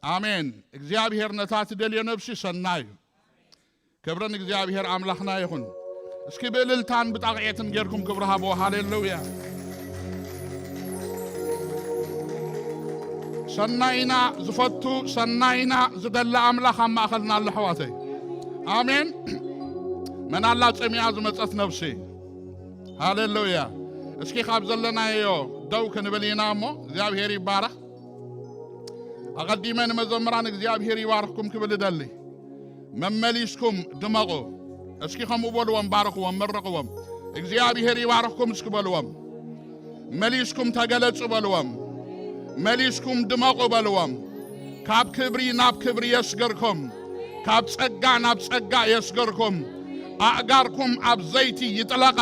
ኣሜን። እግዚኣብሔር ነታ ትደልዮ ነብሲ ሰናይ እዩ። ክብርን እግዚኣብሔር ኣምላኽና ይኹን። እስኪ ብእልልታን ብጣቕዔትን ጌርኩም ክብሪ ሃቦ። ሃሌሉያ። ሰናይና ዝፈቱ፣ ሰናይና ዝደሊ ኣምላኽ ኣብ ማእኸልና ኣሎ፣ ኣሕዋተይ። ኣሜን። መን ኣላ ጸሚኣ ዝመጸት ነብሲ? ሃሌሉያ። እስኪ ካብ ዘለናዮ ደው ክንብል ኢና እሞ፣ እግዚኣብሔር ይባረኽ። ኣቐዲመ ንመዘምራን እግዚኣብሔር ይባርኽኩም ክብል እደሊ። መመሊስኩም ድመቑ። እስኪ ከምኡ በልዎም፣ ባርኽዎም፣ መርቕዎም። እግዚኣብሔር ይባርኽኩም እስኪ በልዎም። መሊስኩም ተገለጹ በልዎም። መሊስኩም ድመቑ በልዎም። ካብ ክብሪ ናብ ክብሪ የስገርኩም። ካብ ጸጋ ናብ ጸጋ የስገርኩም። ኣእጋርኩም ኣብ ዘይቲ ይጥለቓ።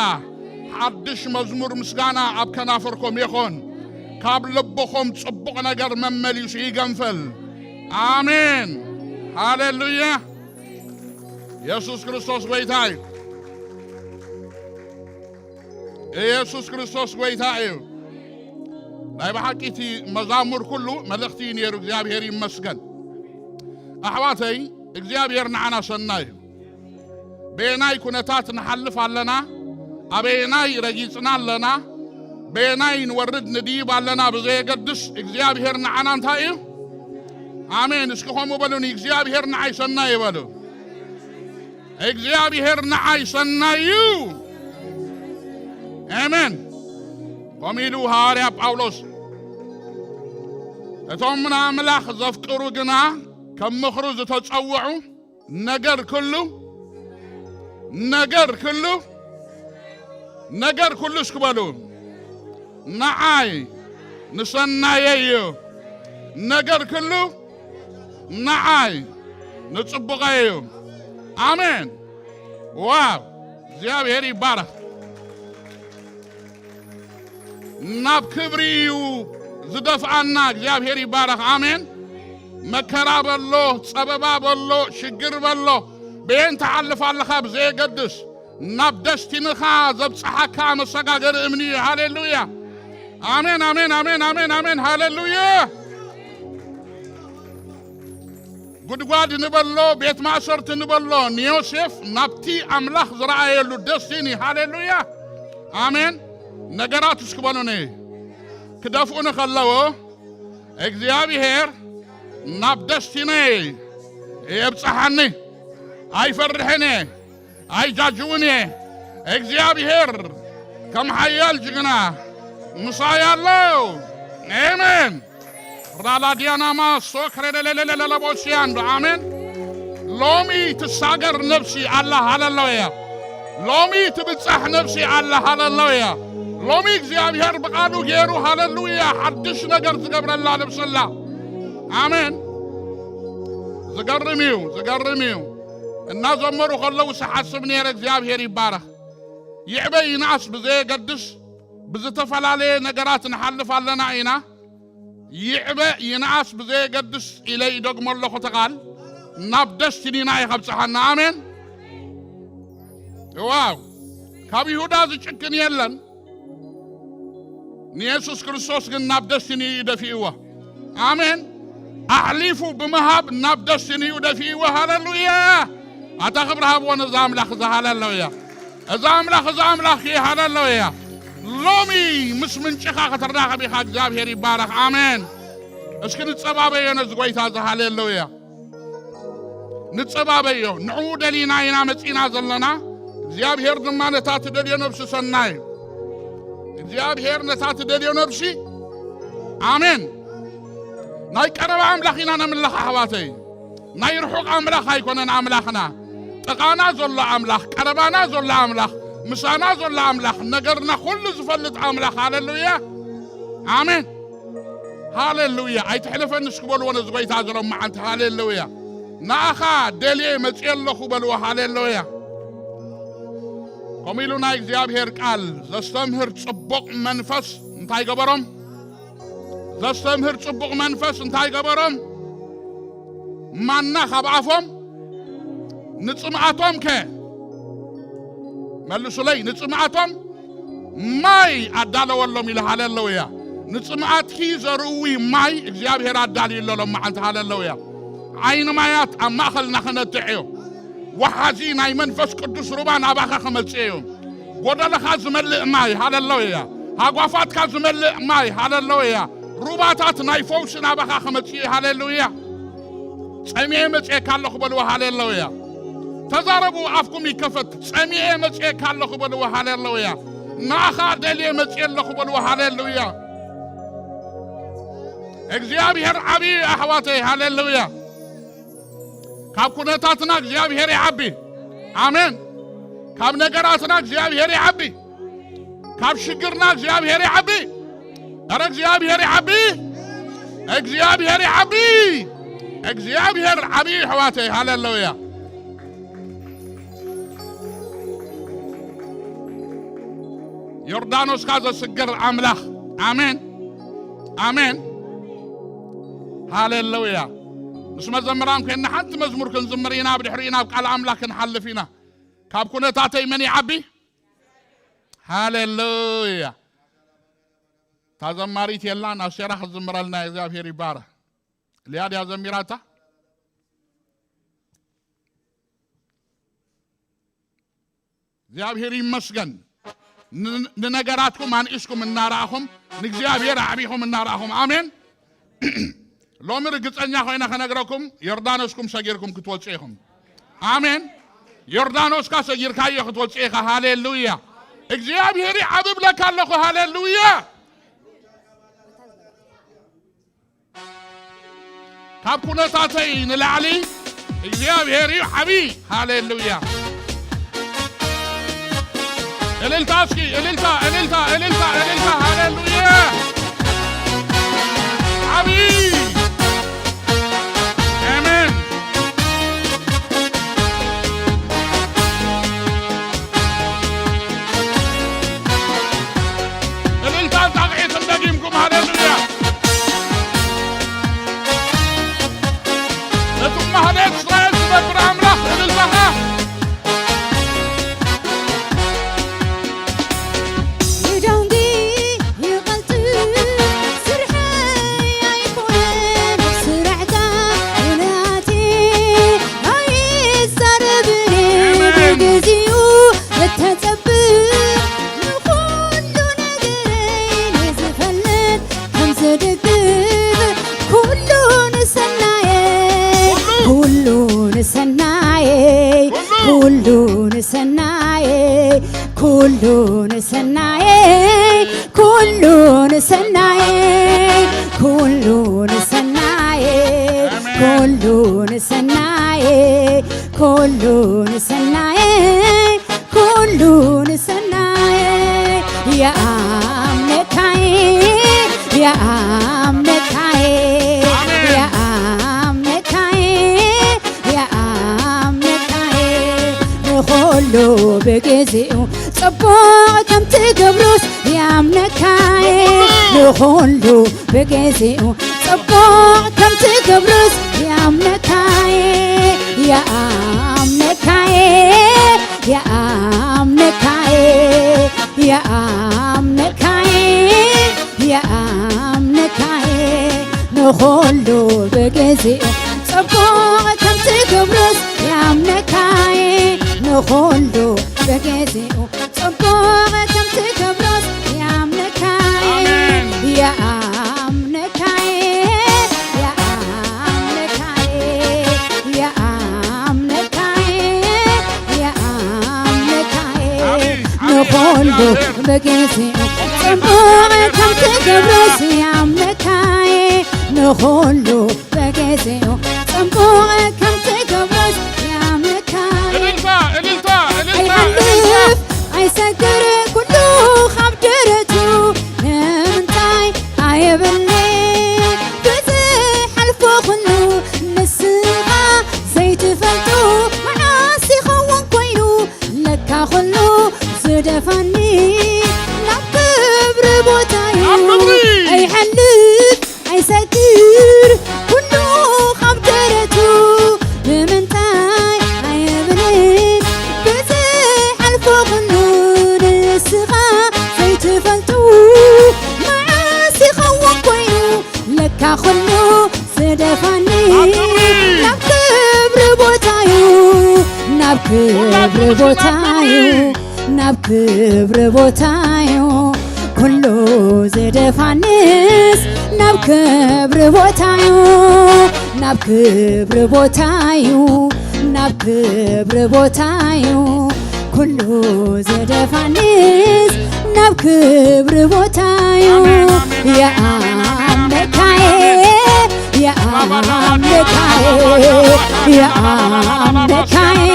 ሓድሽ መዝሙር ምስጋና ኣብ ከናፍርኩም ይኹን። ካብ ልብኹም ጽቡቕ ነገር መመሊሱ ይገንፍል። ኣሜን። ሃሌሉያ። የሱስ ክርስቶስ ጐይታ እዩ። ኢየሱስ ክርስቶስ ጐይታ እዩ። ናይ ብሓቂ እቲ መዛሙር ኩሉ መልእኽቲ እዩ ነይሩ። እግዚኣብሔር ይመስገን። ኣሕዋተይ፣ እግዚኣብሔር ንዓና ሰናይ እዩ። በየናይ ኩነታት ንሓልፍ ኣለና፣ ኣበየናይ ረጊጽና ኣለና፣ በየናይ ንወርድ ንድይብ ኣለና ብዘየገድስ፣ እግዚኣብሔር ንዓና እንታይ እዩ? ኣሜን። እስኪ ከምኡ በሉኒ፣ እግዚኣብሔር ንዓይ ሰናይ እዩ በሉ። እግዚኣብሔር ንዓይ ሰናይ እዩ። ኣሜን። ከምኡ ኢሉ ሃዋርያ ጳውሎስ፣ እቶም ንኣምላኽ ዘፍቅሩ ግና ከም ምኽሩ ዝተጸውዑ ነገር ኩሉ፣ ነገር ኩሉ፣ ነገር ኩሉ እስኪ በሉ፣ ንዓይ ንሰናየይ እዩ። ነገር ኩሉ ንዓይ ንጽቡቐይ እዩ። ኣሜን። ዋው! እግዚኣብሔር ይባረኽ። ናብ ክብሪ እዩ ዝደፍኣና። እግዚኣብሔር ይባረኽ። ኣሜን። መከራ በሎ፣ ጸበባ በሎ፣ ሽግር በሎ፣ በየን ትሓልፍ ኣለኻ ብዘየገድስ፣ ናብ ደስቲንኻ ዘብጽሓካ መሰጋገሪ እምኒ እዩ። ሃሌሉያ። ኣሜን፣ ኣሜን፣ ኣሜን፣ ኣሜን፣ ኣሜን። ሃሌሉያ። ጉድጓድ ንበሎ፣ ቤት ማእሰርቲ ንበሎ፣ ንዮሴፍ ናብቲ ኣምላኽ ዝረኣየሉ ደስቲኒ። ሃሌሉያ። ኣሜን። ነገራት እስኪ በሉኒ። ክደፍኡኒ ከለዎ፣ እግዚኣብሔር ናብ ደስቲነይ የብጽሓኒ። ኣይፈርሕን እየ፣ ኣይጃጅውን እየ። እግዚኣብሔር ከም ሓያል ጅግና ምሳይ ኣሎ። ኣሜን። ራላዲያናማ ሶክሬደለለለለቦሲያንዶ። ኣሜን። ሎሚ ትሳገር ነብሲ ኣላ። ሃሌሉያ። ሎሚ ትብጻሕ ነብሲ ኣላ። ሃሌሉያ። ሎሚ እግዚኣብሔር ብቓሉ ገይሩ፣ ሃሌሉያ፣ ሓድሽ ነገር ዝገብረላ ነብሲ ኣላ። ኣሜን። ዝገርም እዩ፣ ዝገርም እዩ። እናዘመሩ ከለዉ ስሓስብ ነይረ። እግዚኣብሔር ይባረኽ። ይዕበ ይንኣስ ብዘየገድስ፣ ብዝተፈላለየ ነገራት ንሓልፍ ኣለና ኢና። ይዕበ ይንኣስ ብዘየገድስ ኢለ ይደግሞ ኣለኹ እቲ ቃል። ናብ ደስቲኒና እዩ ከብጽሓና። ኣሜን። ዋው! ካብ ይሁዳ ዝጭክን የለን። ንየሱስ ክርስቶስ ግን ናብ ደስቲኒ እዩ ደፊእዎ። ኣሜን። ኣሕሊፉ ብምሃብ ናብ ደስቲኒ እዩ ደፊእዎ። ሃሌሉያ! ኣታ ክብሪ ሃብዎ ነዛ ኣምላኽ እዛ። ሃሌሉያ! እዛ ኣምላኽ፣ እዛ ኣምላኽ እየ። ሃሌሉያ! ሎሚ ምስ ምንጭኻ ክትራኸብ ኢኻ። እግዚኣብሔር ይባረኽ። ኣሜን። እስኪ ንጸባበዮ ነዚ ጐይታ እዚ። ሃሌሉያ! ንጸባበዮ። ንዕኡ ደሊና ኢና መጺና ዘለና። እግዚኣብሔር ድማ ነታ ትደልዮ ነብሲ ሰናይ እዩ። እግዚኣብሔር ነታ ትደልዮ ነብሲ፣ ኣሜን። ናይ ቀረባ ኣምላኽ ኢና ነምልኽ ኣሕዋተይ። ናይ ርሑቕ ኣምላኽ ኣይኮነን ኣምላኽና። ጥቓና ዘሎ ኣምላኽ፣ ቀረባና ዘሎ ኣምላኽ፣ ምሳና ዘሎ ኣምላኽ፣ ነገርና ኩሉ ዝፈልጥ ኣምላኽ። ሃሌሉያ! ኣሜን። ሃሌሉያ! ኣይትሕለፈኒ እስኪ በልዎ ነዚ ጐይታ እዚ ሎም መዓልቲ። ሃሌሉያ! ንኣኻ ደልየ መጽየ ኣለኹ በልዎ። ሃሌሉያ! ከምኡ ኢሉ ናይ እግዚኣብሔር ቃል ዘስተምህር ጽቡቕ መንፈስ እንታይ ገበሮም? ዘስተምህር ጽቡቕ መንፈስ እንታይ ገበሮም? ማና ካብ ኣፎም፣ ንጽምኣቶም ከ? መልሱለይ። ንጽምኣቶም ማይ ኣዳለወሎም ኢሉ። ሃሌሉያ! ንጽምኣትኪ ዘርዊ ማይ እግዚኣብሔር ኣዳልዩ ኣሎ ሎመዓንቲ። ሃለለውያ። ዓይኒ ማያት ኣብ ማእኸልና ክነትዕ እዮ። ወሓዚ ናይ መንፈስ ቅዱስ ሩባ ናባኻ ክመጽእ እዮ። ጎደለኻ ዝመልእ ማይ፣ ሃለለውያ። ሃጓፋትካ ዝመልእ ማይ፣ ሃለለውያ። ሩባታት ናይ ፈውሲ ናባኻ ክመጽእ እዮ፣ ሃለሉያ። ጸሚኤ መጽኤካ ኣለኹ በልዎ፣ ሃሌሉያ። ተዛረቡ፣ ኣፍኩም ይከፈት። ጸሚኤ መጽኤካ ኣለኹ በልዎ፣ ሃሌሉያ። ንኣኻ ደልየ መጽኤ ኣለኹ በልዎ፣ ሃሌሉያ። እግዚኣብሔር ዓብዪ እዩ ኣሕዋተይ፣ ሃሌሉያ። ካብ ኩነታትና እግዚኣብሔር ይዓቢ። ኣሜን። ካብ ነገራትና እግዚኣብሔር ይዓቢ። ካብ ሽግርና እግዚኣብሔር ይዓቢ። ኧረ እግዚኣብሔር ይዓቢ። እግዚኣብሔር ይዓቢ። እግዚኣብሔር ዓቢ እዩ ኣሕዋተይ። ሃሌሉያ። ዮርዳኖስካ ዘስግር ኣምላኽ። ኣሜን። ኣሜን። ሃሌሉያ። ምስ መዘምራን ኮይንና ሓንቲ መዝሙር ክንዝምር ኢና፣ ብድሕሪኡ ናብ ቃል ኣምላኽ ክንሓልፍ ኢና። ካብ ኩነታተይ መን ይዓቢ? ሃሌሉያ። እታ ዘማሪት የላን፣ ኣስቴራ ክትዝምረልና፣ እግዚኣብሔር ይባረኽ። ሊያ ድያ ዘሚራታ? እግዚኣብሔር ይመስገን። ን-፣ ንነገራትኩም ኣንኢስኩም እናረኣኹም፣ ንእግዚኣብሔር ኣዕቢኹም እናረኣኹም። ኣሜን። ሎሚ ርግጸኛ ኮይነ ከነግረኩም፣ ዮርዳኖስኩም ሰጊርኩም ክትወጽኡ ኢኹም። ኣሜን። ዮርዳኖስካ ሰጊርካዮ ክትወጽእ ኢኻ። ሃሌሉያ። እግዚኣብሔር ይዓብብለካ ኣለኹ። ሃሌሉያ። ካብ ኩነታተይ ንላዕሊ እግዚኣብሔር እዩ ዓብዪ። ሃሌሉያ። እልልታ እስኪ፣ እልልታ፣ እልልታ፣ እልልታ፣ እልልታ። ሃሌሉያ። ዓብዪ። ኣሜን። እልልታን ጣቕዒትን ደጊምኩም፣ ሃሌሉያ። ነቲ ማህሌት እስራኤል ዝነብር ኣምላኽ እልልታኻ። ክዳውንቲ ይቐልጥ ስርሐይ ኣይኮነን፣ ስራሕካ ናተይ ኣይዛረብን። ኣሜን። ብግዜኡ እተጸብእ ንኹሉ ነገረይ ንዝፈልጥ ከም ዝድግፍ ኩሉ ንሰናየ፣ ኩሉ። ኩሉ ንሰናየ፣ ኩሉ። ኩሉ ንሰናየ፣ ኩሉ ንሰናየ፣ ኩሉ ንሰናየ፣ ኩሉ ንሰናየ፣ ኣሜን። ኩሉ ንሰናየ፣ ኩሉ ንሰናየ፣ ኩሉ ንሰናየ። የኣምነካየ፣ የኣምነካየ፣ ኣሜን። የኣምነካየ፣ የኣምነካየ። ንኹሉ ብግዜኡ ጽቡቕ ከም ትገብሮስ የኣምነካየ። ንኹሉ ብግዜኡ ጽቡቕ ከም ትገብርስ የኣምነካየ፣ የኣምነካየ፣ የኣምነካየ፣ የኣምነካየ፣ የኣምነካየ። ንኹሉ ብግዜኡ ጽቡቕ ከም ትገብርስ የኣምነካየ፣ ንኹሉ ብግዜኡ ጽቡቕ ከም ትገብሮስ የኣምነካየ፣ ኣሜን። የኣምነካየ፣ የኣምነካየ፣ የኣምነካየ፣ የኣምነካየ። ኣሜን፣ ኣሜን። ንኹሉ ብግዜኡ ጽቡቕ ከም ትገብሮስ የኣምነካየ፣ ንኹሉ ብግዜኡ ጽቡቕ ከም ትገብሮስ የኣምነካየ። እልልታ፣ እልልታ፣ እልልታ፣ እልልታ። ኣይሓልፍ ኣይሰግር ኩሉ ካብ ደረቱ፣ ንምንታይ ኣየብለይ ብዝሓልፎ ኩሉ ንስኻ ዘይትፈልጦ መዓስ ይኸውን ኮይኑ፣ ለካ ኩሉ ዝደፋኒ ናብ ክብሪ ቦታዩ። ኣብ ክብሪ። ኣይሓልፍ ኣይሰግር ኩሉ ካብ ደረቱ፣ ንምንታይ ኣይብልን ብዝሓልፎ ኩሉ ንስኻ ዘይትፈልጡ መዓስ ኢኻ ክብሪ ቦታዩ ናብ ክብሪ ቦታዩ ኩሉ ዝደፋንስ ናብ ክብሪ ቦታዩ ናብ ክብሪ ቦታዩ ናብ ክብሪ ቦታዩ ኩሉ ዝደፋንስ ናብ ክብሪ ቦታዩ የኣምልካየ የኣምልካየ የኣምልካየ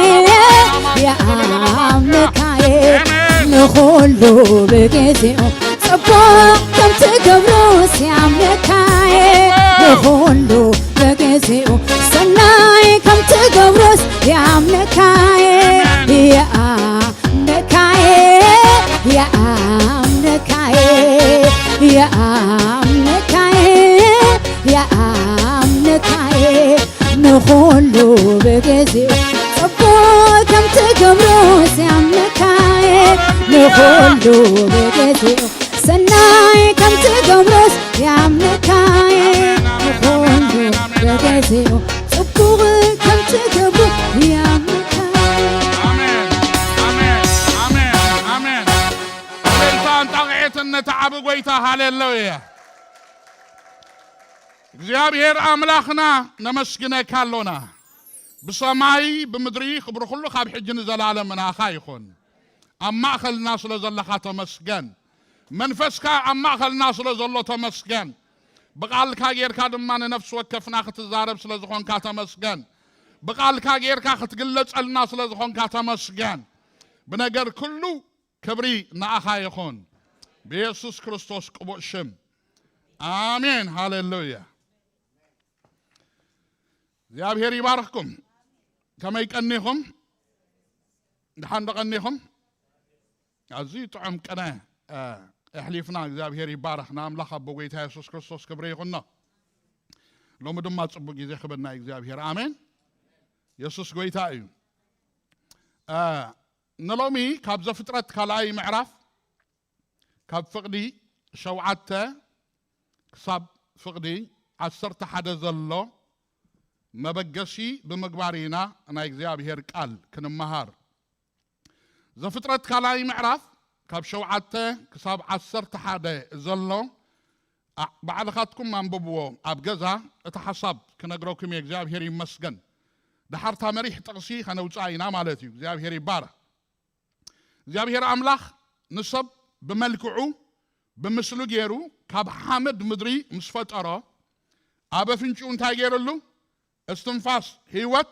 የኣምልካየ ንኹሉ ብግዜኡ ጽቡቕ ከም ትገብሮስ የኣምልካየ ንኹሉ ብግዜኡ ሰናይ ከም ትገብሮስ የኣምልካየ የኣምልካየ የኣምልካየ የኣምልካየ የኣምልካየ ንኹሉ ብግዜኡ ጽቡቕ ከም ትገብሮስ የኣምልካየ ንኹሉ ብግዜኡ ሰናይ ከም ትገብሮስ የኣምልካየ ንኹሉ ብግዜኡ ጽቡቕ ከም ትገብሮ የኣምልካየ ኣሜን ኣሜን ኣሜን ኣሜን። እልልታን ጣቕዒትን ነቲ ዓቢ ጐይታ። ሃሌሉያ። እግዚኣብሔር ኣምላኽና ነመስግነካ ኣሎና። ብሰማይ ብምድሪ ክብሪ ኩሉ ካብ ሕጂ ንዘላለም ናኻ ይኹን። ኣብ ማእኸልና ስለ ዘለኻ ተመስገን። መንፈስካ ኣብ ማእኸልና ስለ ዘሎ ተመስገን። ብቓልካ ጌርካ ድማ ንነፍሲ ወከፍና ክትዛረብ ስለ ዝኾንካ ተመስገን። ብቓልካ ጌርካ ክትግለጸልና ስለ ዝኾንካ ተመስገን። ብነገር ኩሉ ክብሪ ንኣኻ ይኹን ብየሱስ ክርስቶስ ቅቡእ ሽም ኣሜን ሃሌሉያ። እግዚኣብሔር ይባርኽኩም። ከመይ ቀኒኹም? ድሓን ዶ ቀኒኹም? ኣዝዩ ጥዑም ቅነ ኣሕሊፍና እግዚኣብሔር ይባረኽ። ንኣምላኽ ኣቦ ጎይታ የሱስ ክርስቶስ ክብሪ ይኹኖ። ሎሚ ድማ ጽቡቅ ግዜ ክበና እግዚኣብሔር ኣሜን። የሱስ ጎይታ እዩ። ንሎሚ ካብ ዘፍጥረት ካልኣይ ምዕራፍ ካብ ፍቕዲ ሸውዓተ ክሳብ ፍቕዲ ዓሰርተ ሓደ ዘሎ መበገሲ ብምግባር ኢና ናይ እግዚኣብሔር ቃል ክንመሃር። ዘፍጥረት ካልኣይ ምዕራፍ ካብ ሸውዓተ ክሳብ ዓሰርተ ሓደ ዘሎ ባዕልኻትኩም ኣንብብዎ ኣብ ገዛ። እቲ ሓሳብ ክነግረኩም እየ። እግዚኣብሔር ይመስገን። ድሓርታ መሪሕ ጥቕሲ ከነውፅኣ ኢና ማለት እዩ። እግዚኣብሔር ይባረኽ። እግዚኣብሔር ኣምላኽ ንሰብ ብመልክዑ ብምስሉ ገይሩ ካብ ሓመድ ምድሪ ምስ ፈጠሮ ኣብ ኣፍንጭኡ እንታይ ገይርሉ? እስትንፋስ ህይወት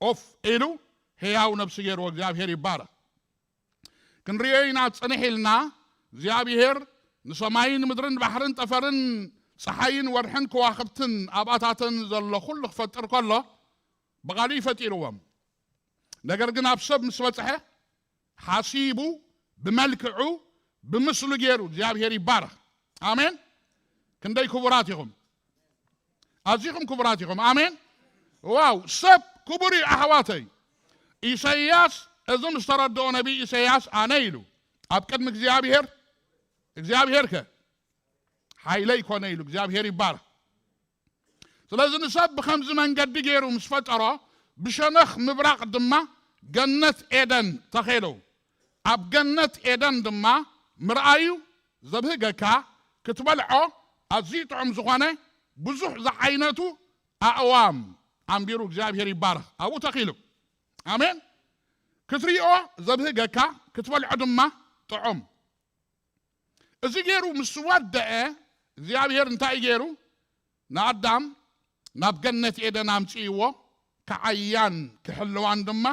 ኦፍ ኢሉ ህያው ነብሲ ገይርዎ። እግዚኣብሔር ይባረኽ። ክንሪኦ ኢና ጽንሕ ኢልና። እግዚኣብሔር ንሰማይን ምድርን ባሕርን ጠፈርን ፀሓይን ወርሕን ከዋኽብትን ኣብኣታተን ዘሎ ኩሉ ክፈጥር ከሎ ብቓሉ እዩ ፈጢርዎም። ነገር ግን ኣብ ሰብ ምስ በፅሐ ሓሲቡ ብመልክዑ ብምስሉ ገይሩ እግዚኣብሔር ይባረኽ። ኣሜን። ክንደይ ክቡራት ኢኹም። ኣዚኹም ክቡራት ኢኹም። ኣሜን። ዋው ሰብ ክቡር እዩ ኣሕዋተይ። ኢሰያስ እዚ ምስ ተረድኦ ነቢይ ኢሰያስ ኣነ ኢሉ ኣብ ቅድሚ እግዚኣብሔር እግዚኣብሔር ከ ሓይለይ ኮነ ኢሉ እግዚኣብሔር ይባረኽ። ስለዚ ንሰብ ብኸምዚ መንገዲ ገይሩ ምስ ፈጠሮ ብሸነኽ ምብራቕ ድማ ገነት ኤደን ተኼሉ። ኣብ ገነት ኤደን ድማ ምርኣዩ ዘብህገካ ክትበልዖ ኣዝዩ ጥዑም ዝኾነ ብዙሕ ዝዓይነቱ ኣእዋም ኣንቢሩ እግዚኣብሔር ይባረኽ ኣብኡ ተኺሉ። ኣሜን። ክትሪኦ ዘብህገካ ክትበልዖ ድማ ጥዑም። እዚ ገይሩ ምስ ወደአ እግዚኣብሔር እንታይ ገይሩ? ንኣዳም ናብ ገነት ኤደን ኣምፅእዎ። ክዓያን ክሕልዋን ድማ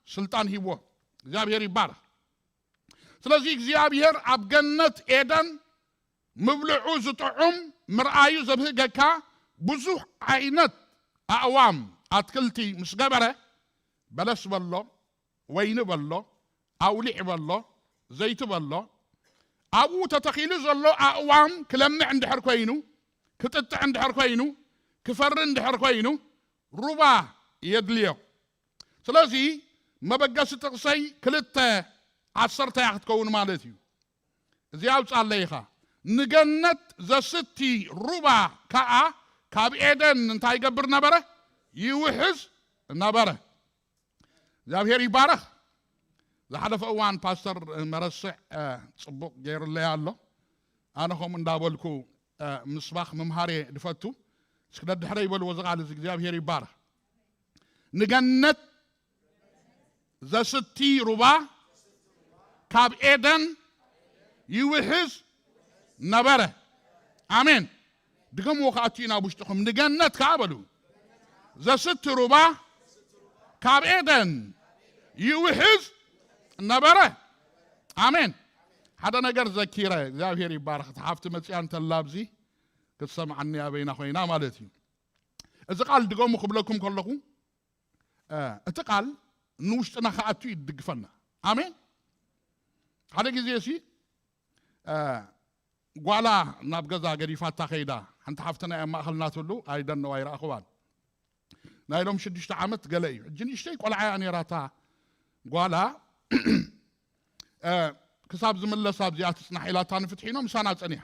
ስልጣን ሂብዎ። እግዚኣብሔር ይባረኽ። ስለዚ እግዚኣብሔር ኣብ ገነት ኤደን ምብልዑ ዝጥዑም ምርኣዩ ዘብህገካ ብዙሕ ዓይነት ኣእዋም ኣትክልቲ ምስ ገበረ በለስ በሎ፣ ወይኒ በሎ፣ ኣውሊዕ በሎ፣ ዘይቲ በሎ፣ ኣብኡ ተተኺሉ ዘሎ ኣእዋም ክለምዕ እንድሕር ኮይኑ፣ ክጥጥዕ እንድሕር ኮይኑ፣ ክፈሪ እንድሕር ኮይኑ ሩባ የድልዮ። ስለዚ መበገሲ ጥቕሰይ ክልተ ዓሰርተ እያ ክትከውን ማለት እዩ። እዚ ኣውፃለይ ኢኻ። ንገነት ዘስቲ ሩባ ከዓ ካብ ኤደን እንታይ ይገብር ነበረ? ይውሕዝ ነበረ። እግዚኣብሔር ይባረኽ። ዝሓለፈ እዋን ፓስተር መረስዕ፣ እ፣ ጽቡቕ ገይሩለይ ኣሎ። ኣነ ከምኡ እንዳበልኩ፣ እ፣ ምስባኽ ምምሃር እየ ድፈቱ። እስኪ ደድሕረ ይበልዎ እዚ ቃል እዚ። እግዚኣብሔር ይባረኽ። ንገነት ዘስቲ ሩባ ካብ ኤደን ይውሕዝ ነበረ። ኣሜን። ድገምዎ ከኣቱ ኢና ውሽጥኹም። ንገነት ከኣ በሉ። ዘስቲ ሩባ ካብ ኤደን ይውሕዝ ነበረ። ኣሜን። ሓደ ነገር ዘኪረ፣ እግዚኣብሔር ይባረኽ። እቲ ሓፍቲ መጽያ እንተላ ኣብዚ ክትሰምዓኒ ኣበይና ኮይና ማለት እዩ። እዚ ቃል ድገሙ ክብለኩም ከለኹ፣ እ፣ እቲ ቃል ንውሽጥና ክኣቱ እዩ ድግፈና። ኣሜን። ሓደ ግዜ ሲ፣ እ፣ ጓላ ናብ ገዛ ገዲፋታ ከይዳ፣ ሓንቲ ሓፍትና እያ ማእኸልና ትህሉ፣ ኣይደነው ኣይረኣኽዋን። ናይ ሎም ሽዱሽተ ዓመት ገለ እዩ። ሕጂ ንእሽተይ ቆልዓ እያ ነይራታ ጓላ፣ እ፣ ክሳብ ዝምለስ ኣብዚኣ ትጽናሕ ኢላታ ንፍትሒኖ ምሳና ጸኒሓ።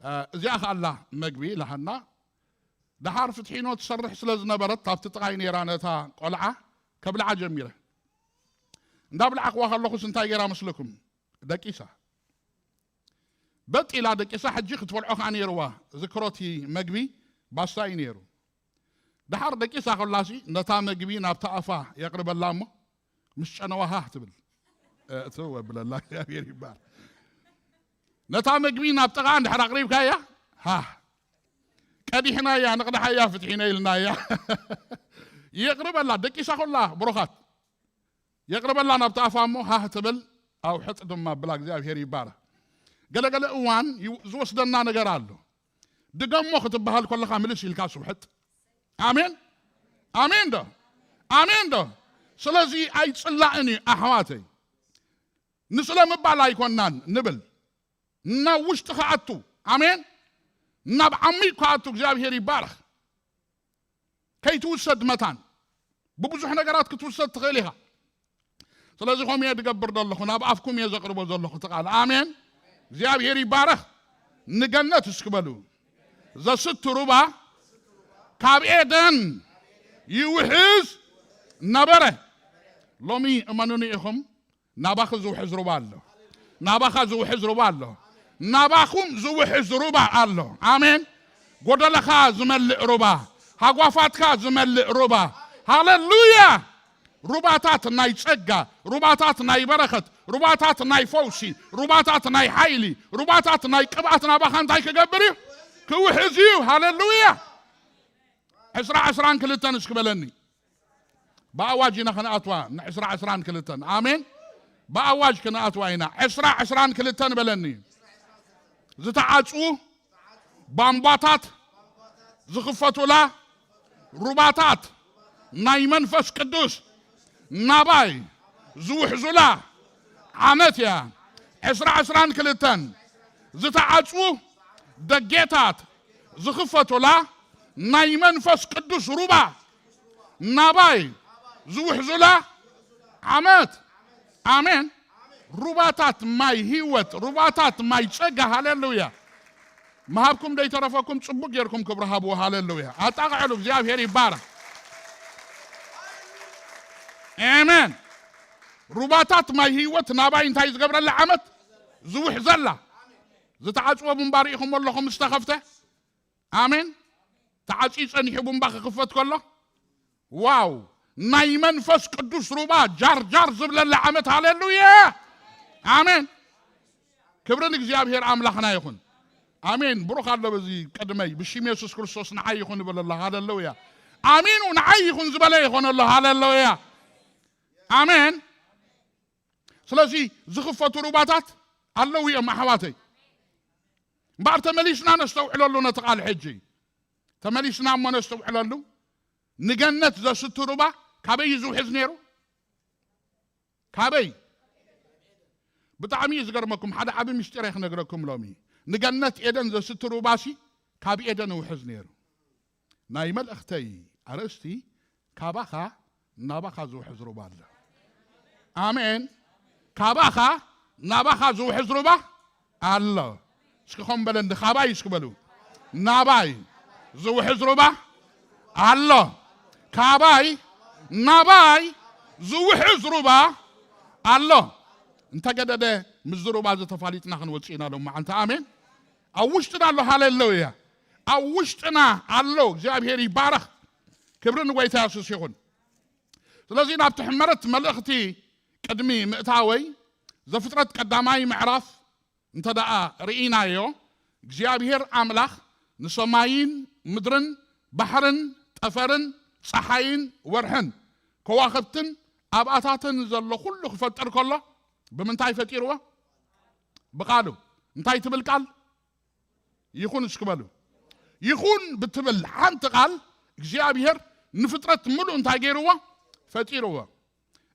እ፣ እዚኣ ከኣላ መግቢ ኢላሃና። ደሓር ፍትሒኖ ትሰርሕ ስለ ዝነበረት፣ ኣብቲ ጥቓይ ነይራ ነታ ቆልዓ ከብልዓ ጀሚረ። እንዳብላዕክዋ ከለኹስ እንታይ ገይራ መስለኩም? ደቂሳ። በጥ ኢላ ደቂሳ፣ ሕጂ ክትበልዖ ከኣ ነይርዋ። ዝክሮቲ መግቢ ባስታ እዩ ነይሩ። ደሓር ደቂሳ ከላሲ ነታ መግቢ ናብታ ኣፋ የቕርበላ እሞ፣ ምስ ጨነዋ ሃህ ትብል። እ፣ እትው ኣብለላ፣ እግዚኣብሔር ይባል። ነታ መግቢ ናብ ጥቓ እንድሕር ኣቕሪብካያ፣ ሃህ። ቀዲሕናያ፣ ንቕድሓያ፣ ፍትሒነ ኢልናያ። የቕርበላ፣ ደቂሳ ከላ፣ ብሩኻት። የቕርበላ ናብታ ኣፋ እሞ፣ ሃህ ትብል፣ ኣውሕጥ ድማ ብላ፣ እግዚኣብሔር ይባረኽ። ገለገለ እዋን ይው-፣ ዝወስደና ነገር ኣሎ። ድገሞ ክትበሃል ከለኻ ምልስ ኢልካ ስውሕጥ። ኣሜን። ኣሜን ዶ? ኣሜን ዶ? ስለዚ ኣይጽላእን እዩ ኣሕዋተይ። ንስለ ምባል ኣይኮናን ንብል። ናብ ውሽጢ ከኣቱ። ኣሜን። ናብ ዓሚቕ ከኣቱ እግዚኣብሔር ይባረኽ። ከይትውሰድ መታን። ብብዙሕ ነገራት ክትውሰድ ትኽእል ኢኻ። ስለዚ ከምኡ እየ ዝገብር ዘለኹ፣ ናብ ኣፍኩም እየ ዘቕርቦ ዘለኹ እቲ ቃል። ኣሜን። እግዚኣብሔር ይባረኽ። ንገነት እስኪ በሉ። ዘስቲ ሩባ ካብ ኤደን ይውሕዝ ነበረ። ሎሚ እመኑኒ ኢኹም፣ ናባኺ ዝውሕዝ ሩባ ኣሎ። ናባኻ ዝውሕዝ ሩባ ኣሎ። ናባኹም ዝውሕዝ ሩባ ኣሎ። ኣሜን። ጎደለኻ ዝመልእ ሩባ፣ ሃጓፋትካ ዝመልእ ሩባ። ሃሌሉያ! ሩባታት ናይ ጸጋ፣ ሩባታት ናይ በረኸት፣ ሩባታት ናይ ፈውሲ፣ ሩባታት ናይ ሓይሊ፣ ሩባታት ናይ ቅብኣት ናባኻ እንታይ ክገብር እዩ? ክውሕዝ እዩ። ሃሌሉያ! ዕስራ ዕስራን ክልተን እስኪ በለኒ። ብኣዋጅ ኢና ክንኣትዋ ንዕስራ ዕስራን ክልተን። ኣሜን። ብኣዋጅ ክንኣትዋ ኢና። ዕስራ ዕስራን ክልተን በለኒ። ዝተዓጽዉ ቧንቧታት ዝኽፈቱላ፣ ሩባታት ናይ መንፈስ ቅዱስ ናባይ ዝውሕዙላ ዓመት እያ። ዕስራ ዕስራን ክልተን ዝተዓጽዉ ደጌታት ዝኽፈቱላ ናይ መንፈስ ቅዱስ ሩባ ናባይ ዝውሕዙላ ዓመት። ኣሜን። ሩባታት ማይ ህይወት፣ ሩባታት ማይ ጸጋ። ሃሌሉያ። ምሃብኩም ደይተረፈኩም ጽቡቅ ጌርኩም ክብሪ ሃብዎ። ሃሌሉያ። ኣጣቕዕሉ፣ እግዚኣብሔር ይባረኽ። ኣሜን። ሩባታት ማይ ህይወት ናባይ እንታይ ዝገብረላ ዓመት? ዝውሕዘላ። ዝተዓጽወ ቡምባ ርኢኹም ኣለኹም ዝተኸፍተ? ኣሜን። ተዓጽዩ ጸኒሑ ቡምባ ክኽፈት ከሎ፣ ዋው፣ ናይ መንፈስ ቅዱስ ሩባ ጃር ጃር ዝብለላ ዓመት። ሃሌሉያ። ኣሜን። ክብሪ ንእግዚኣብሔር ኣምላኽና ይኹን። ኣሜን። ብሩኽ ኣሎ በዚ ቅድመይ፣ ብሽም የሱስ ክርስቶስ ንዓይ ይኹን ይበል ኣሎ። ሃሌሉያ። ኣሚኑ ንዓይ ይኹን ዝበለ ይኾን ኣሎ። ሃሌሉያ። ኣሜን። ስለዚ ዝኽፈቱ ሩባታት ኣለዉ እዮም ኣሕዋተይ። እምበኣር ተመሊስና ነስተውዕለሉ ነቲ ቃል ሕጂ። ተመሊስና እሞ ነስተውዕለሉ። ንገነት ዘስቲ ሩባ ካበይ እዩ ዝውሕዝ ነይሩ? ካበይ? ብጣዕሚ እዩ ዝገርመኩም። ሓደ ዓቢ ምስጢር እየ ክነግረኩም ሎሚ። ንገነት ኤደን ዘስቲ ሩባሲ ካብ ኤደን ይውሕዝ ነይሩ። ናይ መልእኽተይ ኣርእስቲ ካባኻ ናባኻ ዝውሕዝ ሩባ ኣሎ። ኣሜን። ካባኻ ናባኻ ዝውሕዝ ሩባ ኣሎ። እስኪ ኸም በለ እንዲ ካባይ እስኪ በሉ። ናባይ ዝውሕዝ ሩባ ኣሎ። ካባይ ናባይ ዝውሕዝ ሩባ ኣሎ። እንተገደደ ምስዚ ሩባ እዚ ተፋሊጥና ክንወፅእ ኢና ሎም መዓልቲ። ኣሜን። ኣብ ውሽጥና ኣሎ። ሃሌሉያ። ኣብ ውሽጥና ኣሎ። እግዚኣብሔር ይባረኽ። ክብሪ ንጎይታ የሱስ ይኹን። ስለዚ ናብቲ ሕመረት መልእኽቲ ቅድሚ ምእታወይ ዘፍጥረት ቀዳማይ ምዕራፍ እንተ ደኣ ርኢናዮ፣ እግዚኣብሔር ኣምላኽ ንሰማይን ምድርን ባሕርን ጠፈርን ጸሓይን ወርሕን ከዋኽብትን ኣብኣታተን ዘሎ ኩሉ ክፈጥር ከሎ ብምንታይ ፈጢርዎ? ብቓሉ። እንታይ ትብል ቃል? ይኹን እስኪ በሉ። ይኹን ብትብል ሓንቲ ቃል እግዚኣብሔር ንፍጥረት ምሉእ እንታይ ገይርዎ? ፈጢርዎ።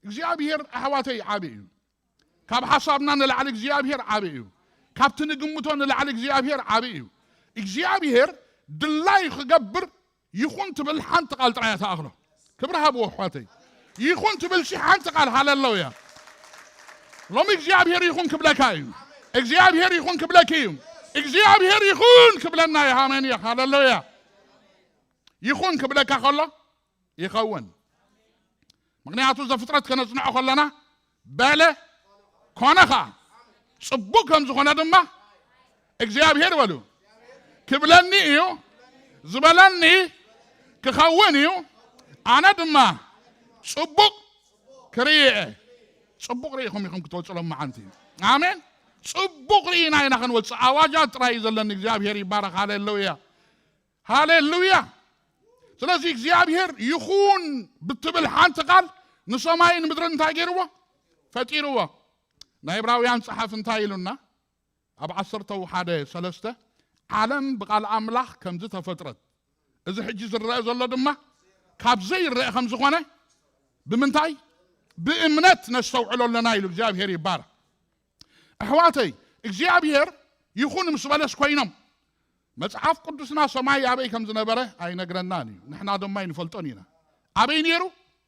እግዚኣብሔር ኣሕዋተይ ዓቢ እዩ። ካብ ሓሳብና ንላዕሊ እግዚኣብሔር ዓቢ እዩ። ካብቲ ንግምቶ ንላዕሊ እግዚኣብሔር ዓቢ እዩ። እግዚኣብሔር ድላዩ ክገብር ይኹን ትብል ሓንቲ ቃል ጥራይ እያ ትኣኽሎ። ክብሪ ሃብዎ ኣሕዋተይ። ይኹን ትብል ሲ ሓንቲ ቃል። ሃሌሉያ። ሎሚ እግዚኣብሔር ይኹን ክብለካ እዩ። እግዚኣብሔር ይኹን ክብለኪ እዩ። እግዚኣብሔር ይኹን ክብለና እዩ። ኣሜን እዩ። ሃሌሉያ። ይኹን ክብለካ ከሎ ይኸውን። ምኽንያቱ ዘፍጥረት ከነጽንዖ ከለና በለ ኮነ ኸዓ፣ ጽቡቕ ከም ዝኾነ ድማ እግዚኣብሔር በሉ ክብለኒ እዩ፣ ዝበለኒ ክኸውን እዩ። ኣነ ድማ ጽቡቕ ክርኢ እየ። ጽቡቕ ርኢኹም ኢኹም ክትወጽእ ሎም መዓልቲ። ኣሜን። ጽቡቕ ርኢና ኢና ክንወጽእ። ኣዋጃት ጥራይ እዩ ዘለኒ። እግዚኣብሔር ይባረኽ። ሃሌሉያ። ሃሌሉያ። ስለዚ እግዚኣብሔር ይኹን ብትብል ሓንቲ ቃል ንሰማይን ምድርን እንታይ ገይርዎ? ፈጢርዎ። ናይ ዕብራውያን ጸሓፊ እንታይ ኢሉና? ኣብ ዓሰርተ ሓደ ሰለስተ፣ ዓለም ብቓል ኣምላኽ ከምዚ ተፈጥረት፣ እዚ ሕጂ ዝረአ ዘሎ ድማ ካብ ዘይረአ ከም ዝኾነ ብምንታይ? ብእምነት ነስተውዕሎ ኣለና ኢሉ። እግዚኣብሔር ይባረኽ። ኣሕዋተይ፣ እግዚኣብሔር ይኹን ምስ በለስ ኮይኖም፣ መጽሓፍ ቅዱስና ሰማይ ኣበይ ከም ዝነበረ ኣይነግረናን እዩ። ንሕና ድማ ኣይንፈልጦን ኢና። ኣበይ ነይሩ?